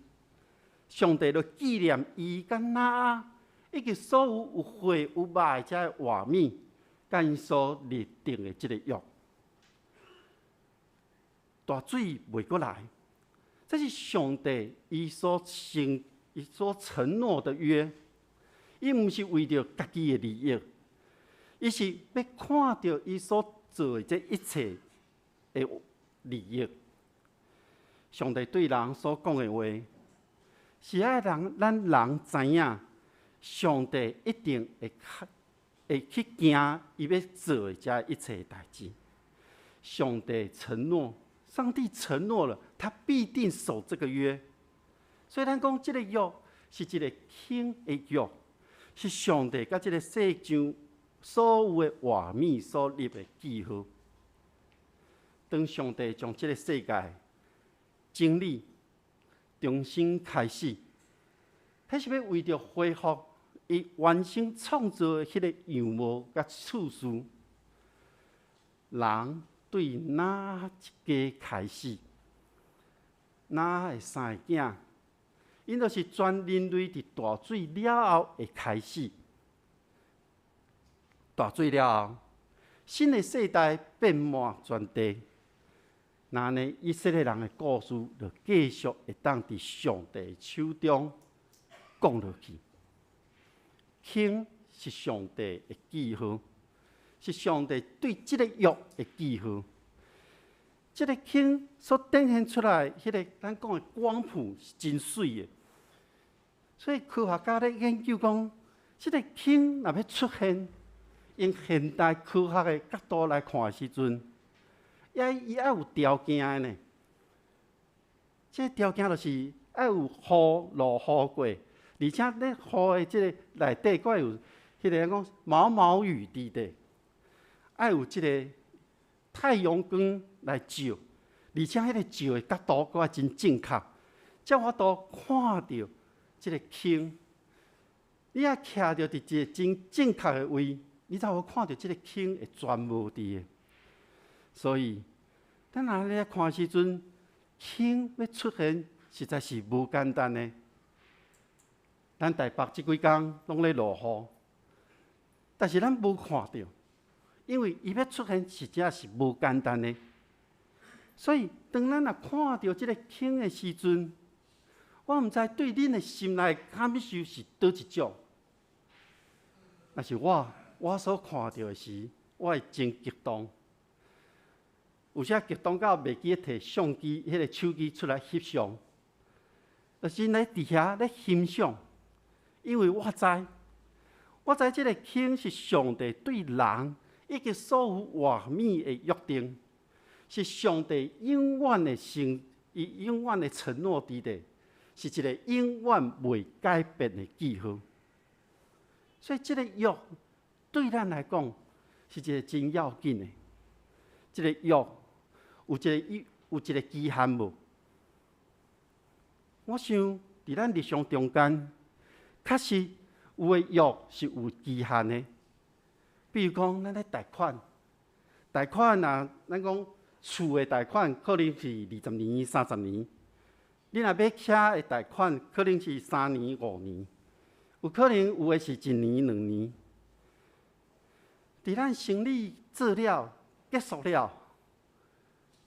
上帝就紀念伊佮挪亞以及所有有血有肉的這个活物，佮𪜶所立定的這个約。大水袂閣來，這是上帝伊所承、伊所承諾的約。伊毋是為著家己的利益，伊是欲看著伊所做的這一切的利益。上帝對人所講的話，是愛讓咱人知影，上帝一定會會去行伊欲做的這一切代誌。上帝承諾，上帝承諾了，他必定守這個約。所以咱講這个約是一个坑的約，是上帝佮這个世上所有的活物所立的記號。當上帝將這个世界整理、重新開始，彼是欲為著恢復伊原先創造的彼个樣貌佮次序。人對哪一家開始，挪亞的三个囝，𪜶就是全人類佇大水了後的開始。大水了後，新的世代遍滿全地。那呢，以色列人的故事就繼續會當佇上帝手中講落去。輕是上帝的記號，是上帝對這個約的記號。這個輕所展現出來，彼個咱講的光譜是真媠的。所以科學家咧研究講，這個氫若欲出現，用現代科學的角度來看的時陣，伊愛有條件的呢。這個條件就是愛有雨落雨過，而且咧雨的這個內底閣會有彼個講毛毛雨佇底，愛有這個太陽光來照，而且彼個照的角度閣愛真正確，才有法度看著這個氫。你愛徛著佇一個真正確的位，你才會看著這個氫會全無佇的。所以，咱若咧看時陣，氫欲出現，實在是無簡單的。咱台北這幾工攏咧落雨，但是咱無看著，因為伊欲出現實在是無簡單的。所以，當咱若看著這個氫的時陣，我毋知對恁的心內感受是佗一種。若是我，我所看著的時，我會真激動。有時激動到袂記得提相機，彼個手機出來翕相，就是咧佇遐咧欣賞，因為我知，我知這個氫是上帝對人以及所有活物的約定，是上帝永遠的承，伊永遠的承諾佇底，是一個永遠袂改變的記號。所以這個約對咱來講是一個真要緊的。這個約有一個期限無？我想佇咱日常中間，確實有的約是有期限的。比如講，咱咧貸款，貸款啊，咱講厝的貸款可能是20年、30年。你若買車的貸款，可能是3年、5年，有可能有的是一年、2年。佇咱生理做了結束了，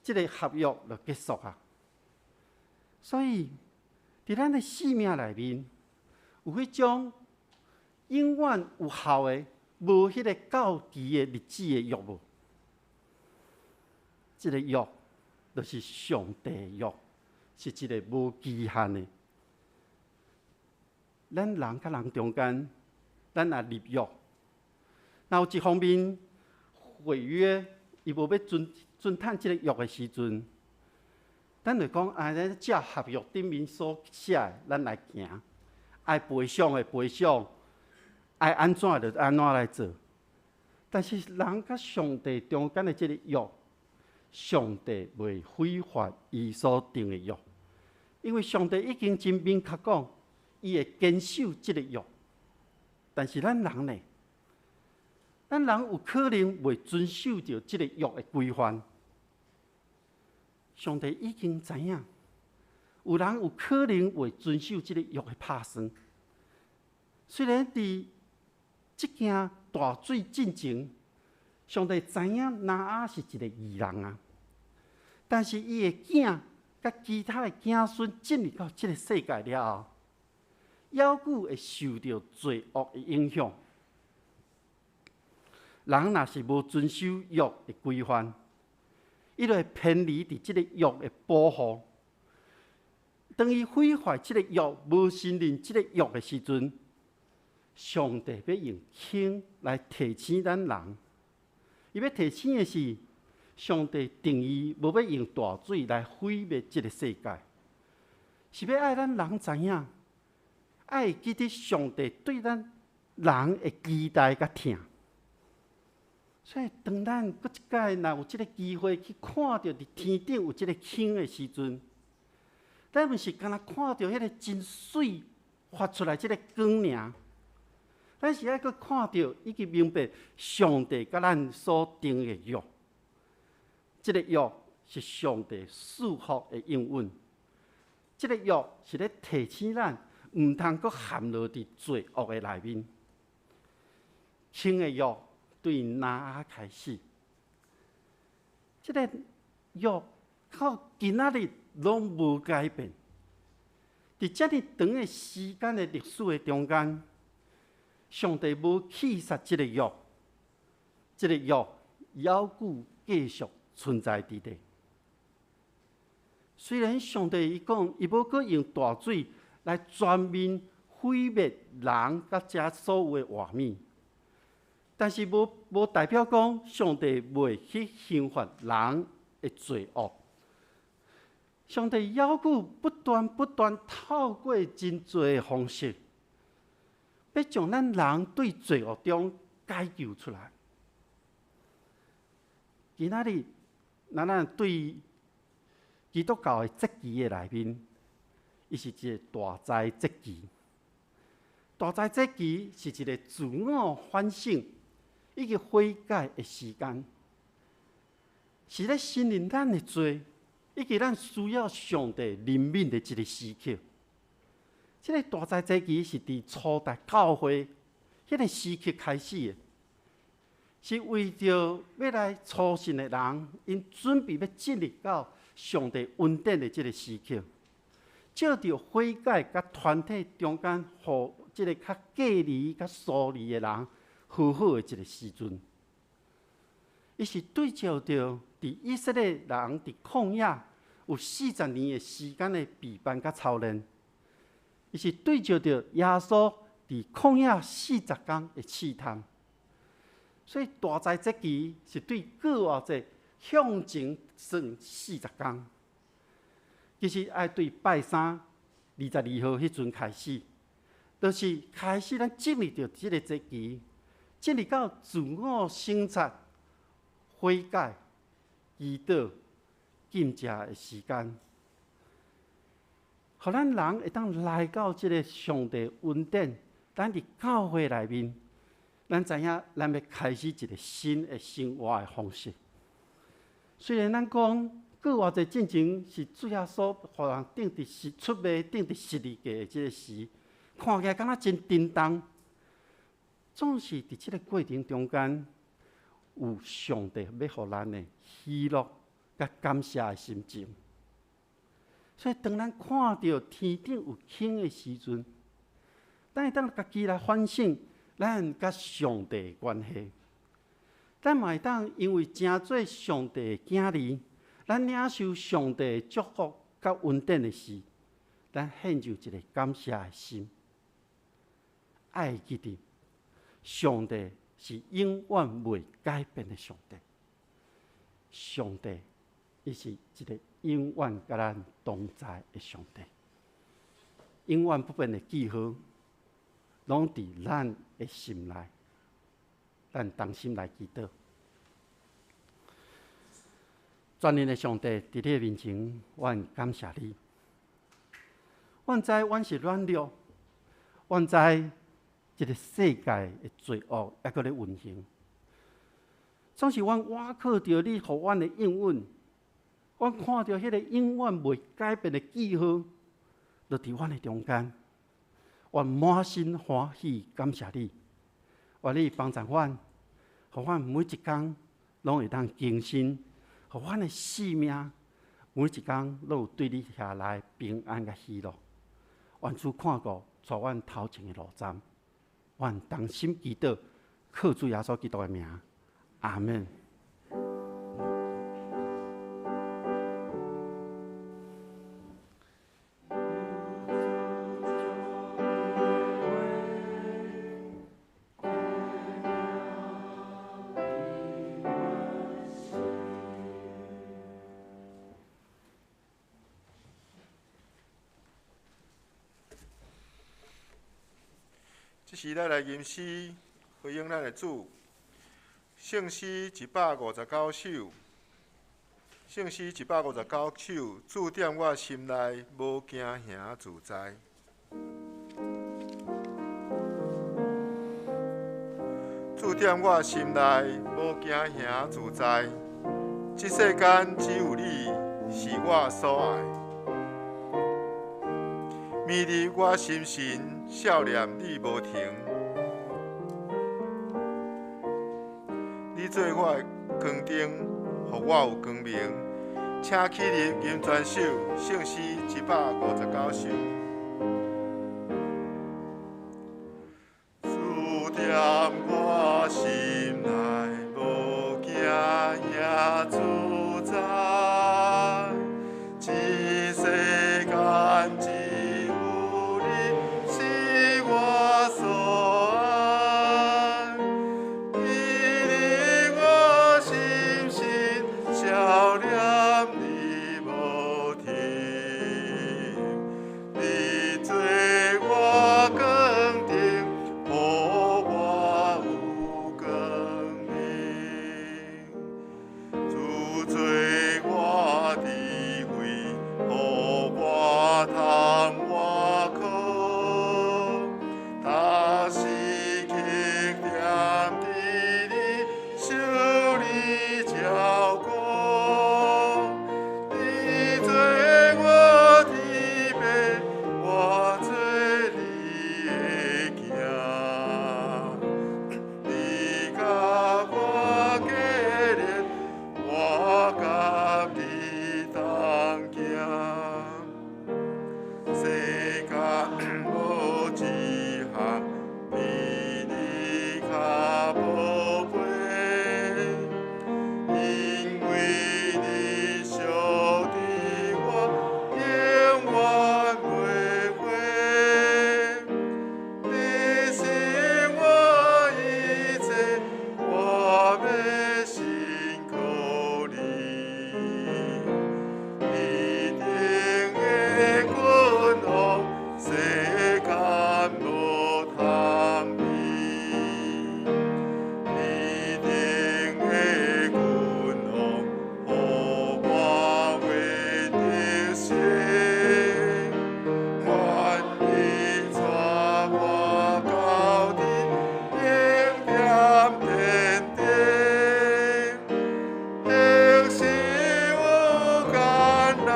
這個合約就結束啊。所以，佇咱的生命內面，有彼種永遠有效的、無彼個到期的日子的約無？這個約就是上帝的約，是一個無期限的。咱人佮人中間，咱也立約。若有一方面毀約，伊無欲遵趁這個約的時陣，咱就講啊，咱照合約頂面所寫的，咱來行。愛賠償的賠償，愛按怎就按怎來做。但是人佮上帝中間的這個約，上帝袂毀壞伊所定的約，因為上帝已經真明確講，伊會堅守這個約。但是咱人呢？咱人有可能袂遵守著這個約的規範。上帝已經知影，有人有可能袂遵守這個約的拍算。雖然佇這件大水進前，上帝知影挪亞是一個義人啊，但是伊的囝佮其他的子孫進入到這個世界了後，猶閣會受著罪惡的影響。人若是無遵守約的規範，伊就會偏離佇這個約的保護。當伊毀壞這個約、無承認這個約的時陣，上帝欲用氫來提醒咱人。伊欲提醒的是，上帝定意無欲用大水來毀滅這個世界，是欲愛咱人知影，愛記得上帝對咱人的期待佮疼。所以，當咱閣一擺若有這個機會去看著佇天頂有這個氫的時陣，咱毋是干焦看著彼個真媠發出來這個光爾，咱是愛閣看著以及明白上帝佮咱所訂的約，這個約是上帝賜福的應允，這個約是咧提醒咱，毋通閣陷落佇罪惡的內面。氫的約對挪亞開始，這个約到今仔日攏無改變。佇遮爾長的時間的歷史的中間，上帝無棄殺這个約，這个約猶閣繼續存在佇咧。雖然上帝伊講，伊無閣用大水來全面毀滅人佮遮所有的活物，但是無代表講上帝袂去刑罰人的罪惡。上帝猶閣不斷不斷透過真濟的方式，欲將咱人對罪惡中解救出來。今仔日，咱對基督教的節期的內面，伊是一个大齋節期。大齋節期是一个自我反省以及悔改的時間，是咧承認咱的罪，以及咱需要上帝憐憫的一个時刻。這个大齋節期是佇初代教會彼个時刻開始的，是為著欲來初信的人，𪜶準備欲進入到上帝恩典的這个時刻，藉著悔改佮團體中間，予這个較隔離、較疏離的人和好的一个時陣。伊是對照著佇以色列人佇曠野有40年的時間的陪伴佮操練，伊是對照著耶穌佇曠野40工的試探。所以大齋節期是對復活節向前算40工，其實愛對拜三22號彼陣開始，就是開始咱進入著這个節期，進入到自我省察、悔改、祈禱、禁食的時間，予咱人會當來到這个上帝恩典，咱佇教會內面，咱知影咱欲開始一个新的生活的方式。雖然咱講復活節進前是主耶穌予人釘佇十出賣釘佇十字架的這个時，看起來敢若真沉重。總是佇這个過程中間，有上帝欲予咱的喜樂佮感謝的心情。所以當咱看著天頂有光的時陣，咱會當家己來反省咱佮上帝的關係。咱嘛會當因為成做上帝的囝兒，咱領受上帝的祝福佮恩典的時，咱獻上一个感謝的心。愛記得，上帝是永遠袂改變的上帝。上帝，伊是一个永遠佮咱同在的上帝，永遠不變的記號，攏佇咱的心內。咱同心來祈禱。全能的上帝，佇你的面前，阮感謝你。阮知阮是軟弱，阮知這个世界的罪惡猶閣咧運行。總是阮倚靠著你，予阮的應允，阮看著彼个永遠袂改變的記號，就佇阮的中間。阮滿心歡喜，感謝你。願你幫助阮，予阮每一工攏會當更新，予阮的性命每一工攏有對你遐來平安佮喜樂。願主看顧，帶阮頭前的路站，阮同心祈禱，靠主耶穌基督的名，阿們。
這時，咱來吟詩回應咱的主。聖詩159首，聖詩159首，主踮我心內，無驚行自在。主踮我心內，無驚行自在。這世間只有你是我所愛。迷離我心神，少念你無停。你做我的光燈，予予我有光明。請起立吟全首聖詩159首。主踮我心內，無驚也自在，這世間只有你是我所愛，你令我心神笑臉你無停，你做我光燈，予我有光明。主做我智慧，予我通倚靠。逐時刻踮佇你手裡照顧，你做我天父，我做你的囝。你共我結連，我佮你同行。世間無一項比你較寶貝，因為你惜著我，永遠袂悔。你是我一切，我欲信靠你。天頂的君王，世間無通比。天頂的君王，予我為得勝。願你帶我到佇永點天頂。即使有艱難，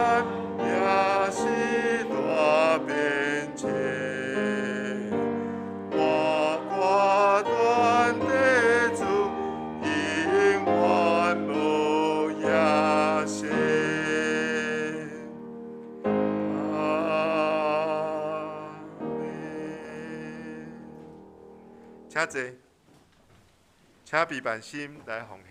也是大變遷。我決斷綴主，永遠無歇息。阿們。請坐，請備辦心來奉獻。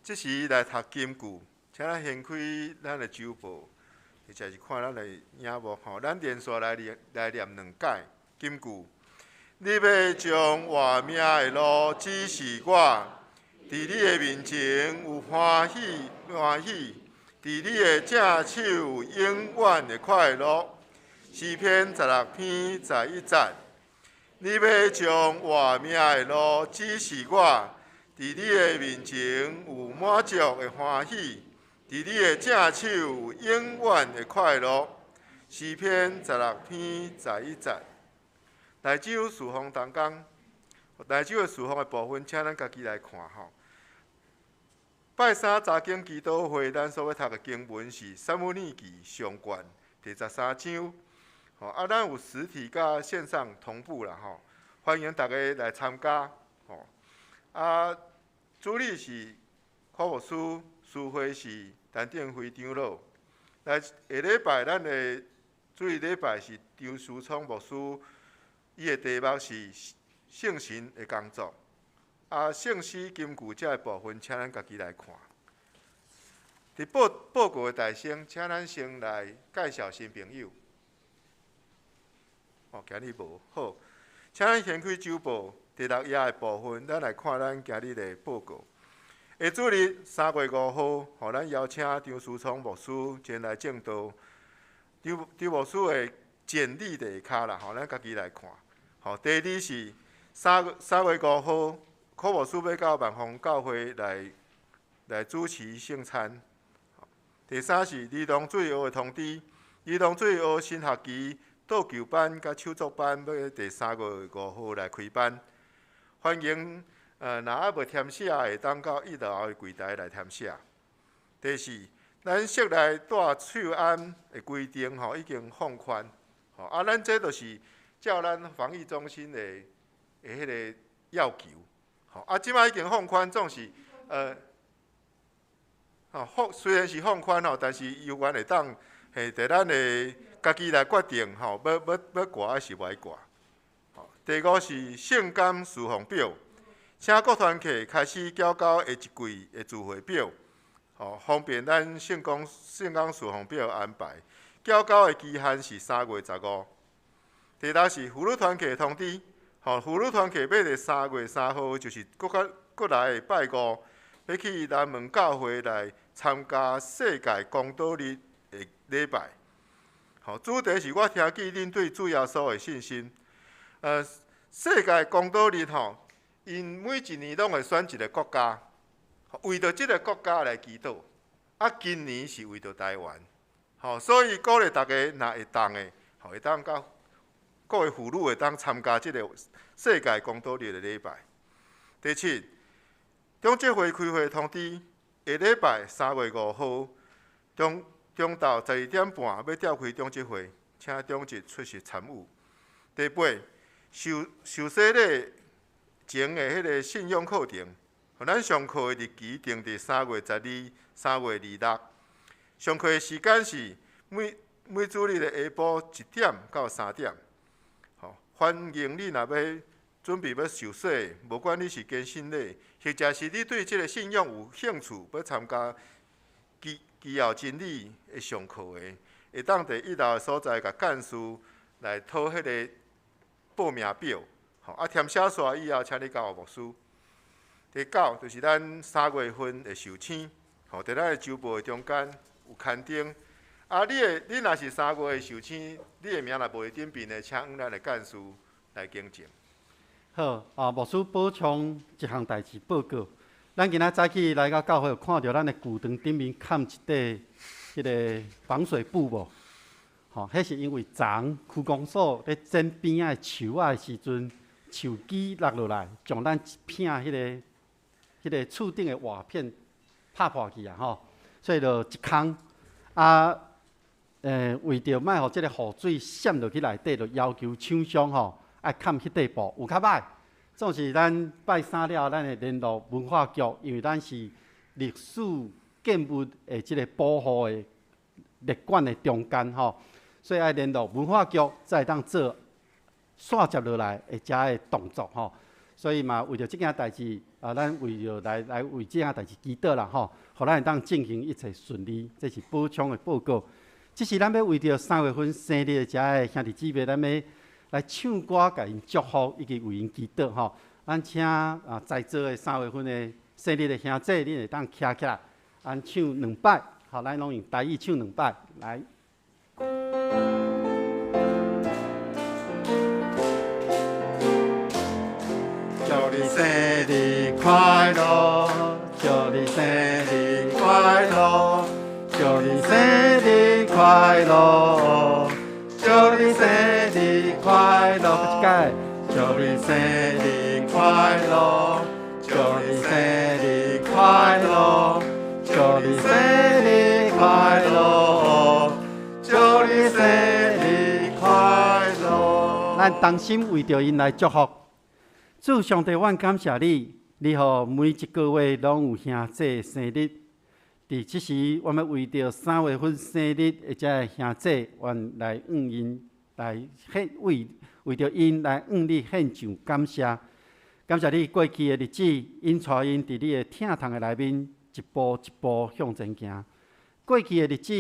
這時來讀金句，請咱掀開咱的周報，或者是看咱的螢幕吼。咱連續來念來念兩擺金句。你欲將活命的路指示我，佇你的面前有歡喜歡喜，佇你的正手有永遠的快樂。詩篇16篇11節。你欲將活命的路指示我，佇你的面前有滿足的歡喜，佇你的正手有永遠的快樂。詩篇16篇11節。內洲事奉同工，內洲的事奉的部分，請咱家己來看吼。拜三查經祈禱會，咱所欲讀的經文是《撒母耳記上卷》第13章。吼，啊，咱有實體佮線上同步啦吼，歡迎大家來參加。吼，啊，主禮是柯牧師，司會是陳定輝長老。來下禮拜咱的主日禮拜是張書聰牧師。伊的題目是聖神的工作，啊，聖詩金句這个部分，請咱家己來看。佇報報告的大先，請咱先來介紹新朋友。哦，今日無好，請咱掀開周報第六頁的部分，咱來看咱今日的報告。下主日3月5號，予咱邀請張書聰牧師前來證道。張張牧師的簡歷佇下跤啦，吼，咱家己來看。吼，第二是3月5號，柯牧師欲到萬豐教會來來主持聖餐。第三是兒童主日學的通知，兒童主日學新學期桌球班佮手作班欲佇3月5號來開班，歡迎若猶未填寫的，會當到一樓的櫃台來填寫。第四，咱室內戴手頷的規定吼已經放寬，吼啊，咱這就是。照咱防疫中心的的彼个要求，吼啊，這擺已經放寬，總是吼放雖然是放寬吼，但是猶原會當嘿，佇咱的家己來決定吼，欲欲欲掛抑是無愛掛。吼，第五是聖工事奉表，請各團契開始繳交下一季的聚會表，吼，方便咱聖工聖工事奉表安排。繳交的期限是3月15。第六是婦女團契的通知，吼，婦女團契欲佇3月3號，就是閣較閣來的拜五，欲去南門教會來參加世界公禱日的禮拜。吼，主題是我聽見恁對主耶穌的信心。世界公禱日吼，𪜶每一年攏會選一个國家，為著這个國家來祈禱。啊，今年是為著台灣，吼，所以鼓勵大家若會當的，吼，會當佮各位婦女會當參加這个世界公禱日的禮拜。第七，長執會開會通知，下禮拜3月5號中中晝12點半欲召開長執會，請長執出席參與。第八，受受洗禮前的彼个信仰課程，咱上課的日期定佇3月12、3月26。上課的時間是每每主日的下晡1點到3點。吼，歡迎你若欲準備欲受洗，無管你是堅信禮，或者是你對這个信仰有興趣，欲參加基基要真理的上課的，會當佇一樓的所在共幹事來討彼个報名表。吼，啊，填寫煞以後，請你交予牧師。第九，就是咱3月份的壽星，吼，佇咱的週報的中間有刊登。啊，你的你若是三月的壽星，你的名若無佇頂面的，請向咱的幹事來更正。
好，啊，牧師補充一項代誌報告。咱今仔早起來到教會，有看著咱的舊堂頂面崁一塊彼个防水布無？吼，彼是因為昨區公所咧剪邊仔的樹仔的時陣，樹枝落落來，將咱一片彼个彼个厝頂的瓦片拍破去啊！吼，所以就一空啊，為著莫予這个雨水滲落去內底，就要求廠商吼愛崁彼塊布，有較歹。總是咱拜三了，咱會聯絡文化局，因為咱是歷史建物的這个保護的列管的中間吼，所以愛聯絡文化局，才會當做線接落來的遮的動作吼。所以嘛，為著這件代誌，啊，咱為著來為這項代誌祈禱啦吼，予咱會當進行一切順利，這是補充的報告。這是咱欲為著3月份生日的遮个兄弟姊妹，咱欲來唱歌，共𪜶祝福，以及為𪜶祈禱吼。咱請啊在座的三月份的生日的兄弟，恁會當徛起來，咱唱兩擺，好，咱攏用台語唱兩擺，來。祝你生日快樂，祝你生日快樂，祝你生日快樂，祝你生日快樂，閣一擺，祝你生日快樂，祝你生日快樂，祝你生日快樂，祝你生日快樂。咱同心為著𪜶來祝福。主上帝，阮感謝你，你予每一個月攏有兄弟生日。佇這時，阮欲為著3月份生日的這个兄弟，阮來向𪜶來獻為為著𪜶來向你獻上感謝。感謝你過去的日子，引帶𪜶佇你的疼痛的內面一步一步向前行。過去的日子，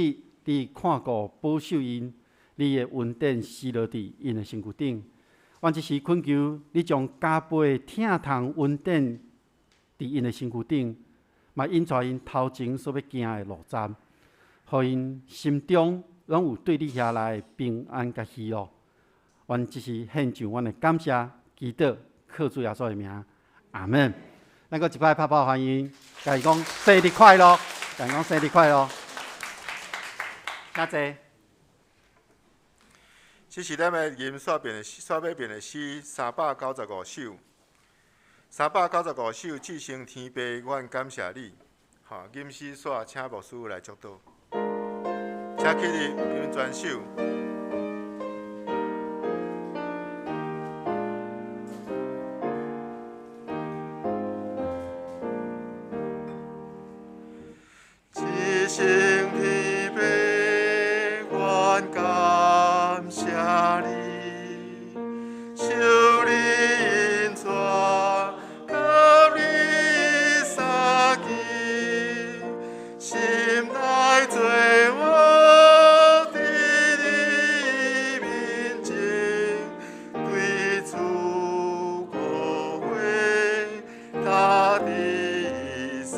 你看顧保守𪜶，你的恩典施落佇𪜶的身軀頂。阮這時懇求你將加倍疼痛恩典佇𪜶的身軀頂，嘛引帶𪜶頭前所欲行的路站，予𪜶心中攏有對你遐來的平安佮喜樂。阮這時獻上阮的感謝，祈禱靠主耶穌的名，阿門。咱閣一擺拍拍歡迎，共伊講生日快樂，共伊講生日快樂。請坐。
這是咱欲吟煞遍的煞尾遍的詩395首，395首，至聖天父，阮感謝你。吼，吟詩煞請牧師來祝禱，請起立吟全首。至聖天父，阮感謝你，求你引帶，佮你相見，心內做我佇你面前，對主顧悔，踏地洗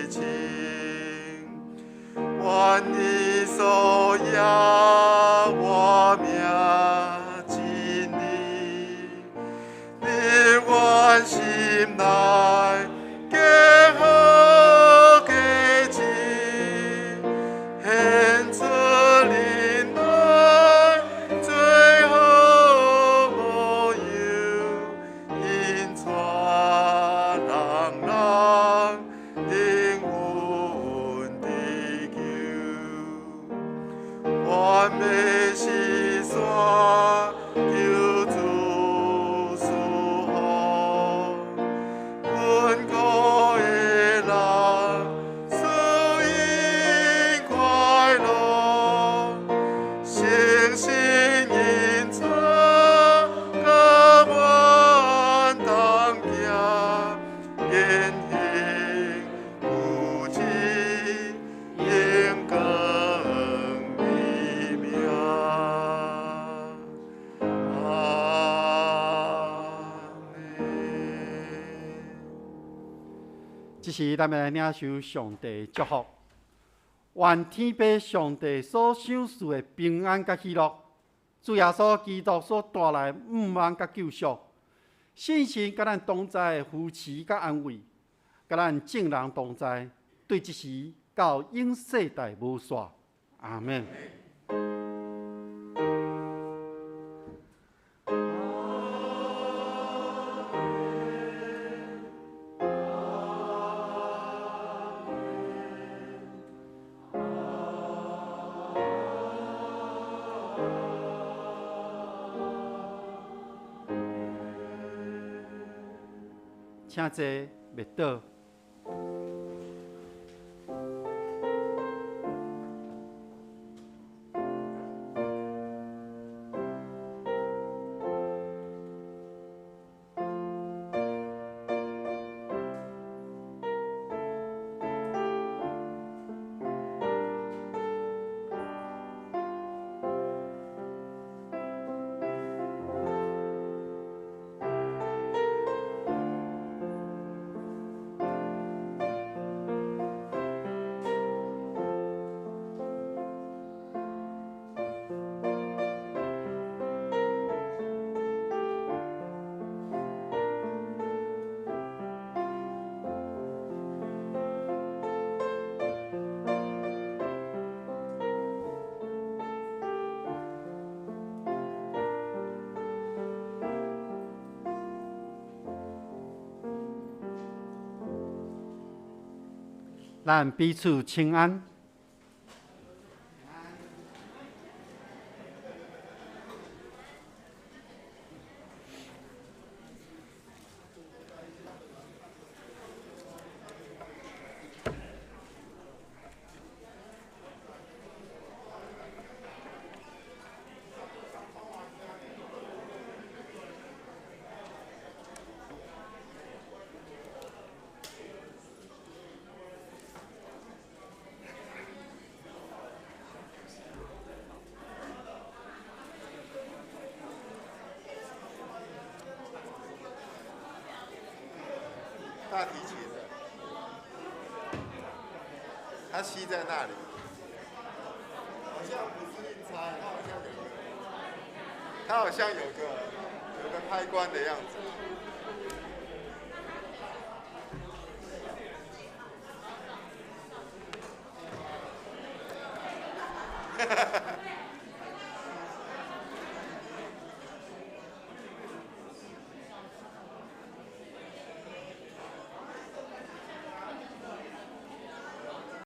清，願你所耶我命真理，你阮心內結好果子，顯出恁來最好模樣，引帶人人靈魂得救。願欲是山求主賜福，穩固的人賜𪜶快樂，誠心引帶佮阮同行，言行不止榮光你名。阿們。
這時，咱欲來領受上帝祝福。願天父上帝所賞賜的平安佮喜樂，主耶穌基督所帶來的盼望佮救贖，聖神佮咱同在的扶持佮安慰，佮咱眾人同在，對這時到永世代無煞。阿們。請坐，默禱。咱彼此請安。
大提琴的，它吸在那里，好像不是硬插，它好像有个开關的樣子。哈哈哈。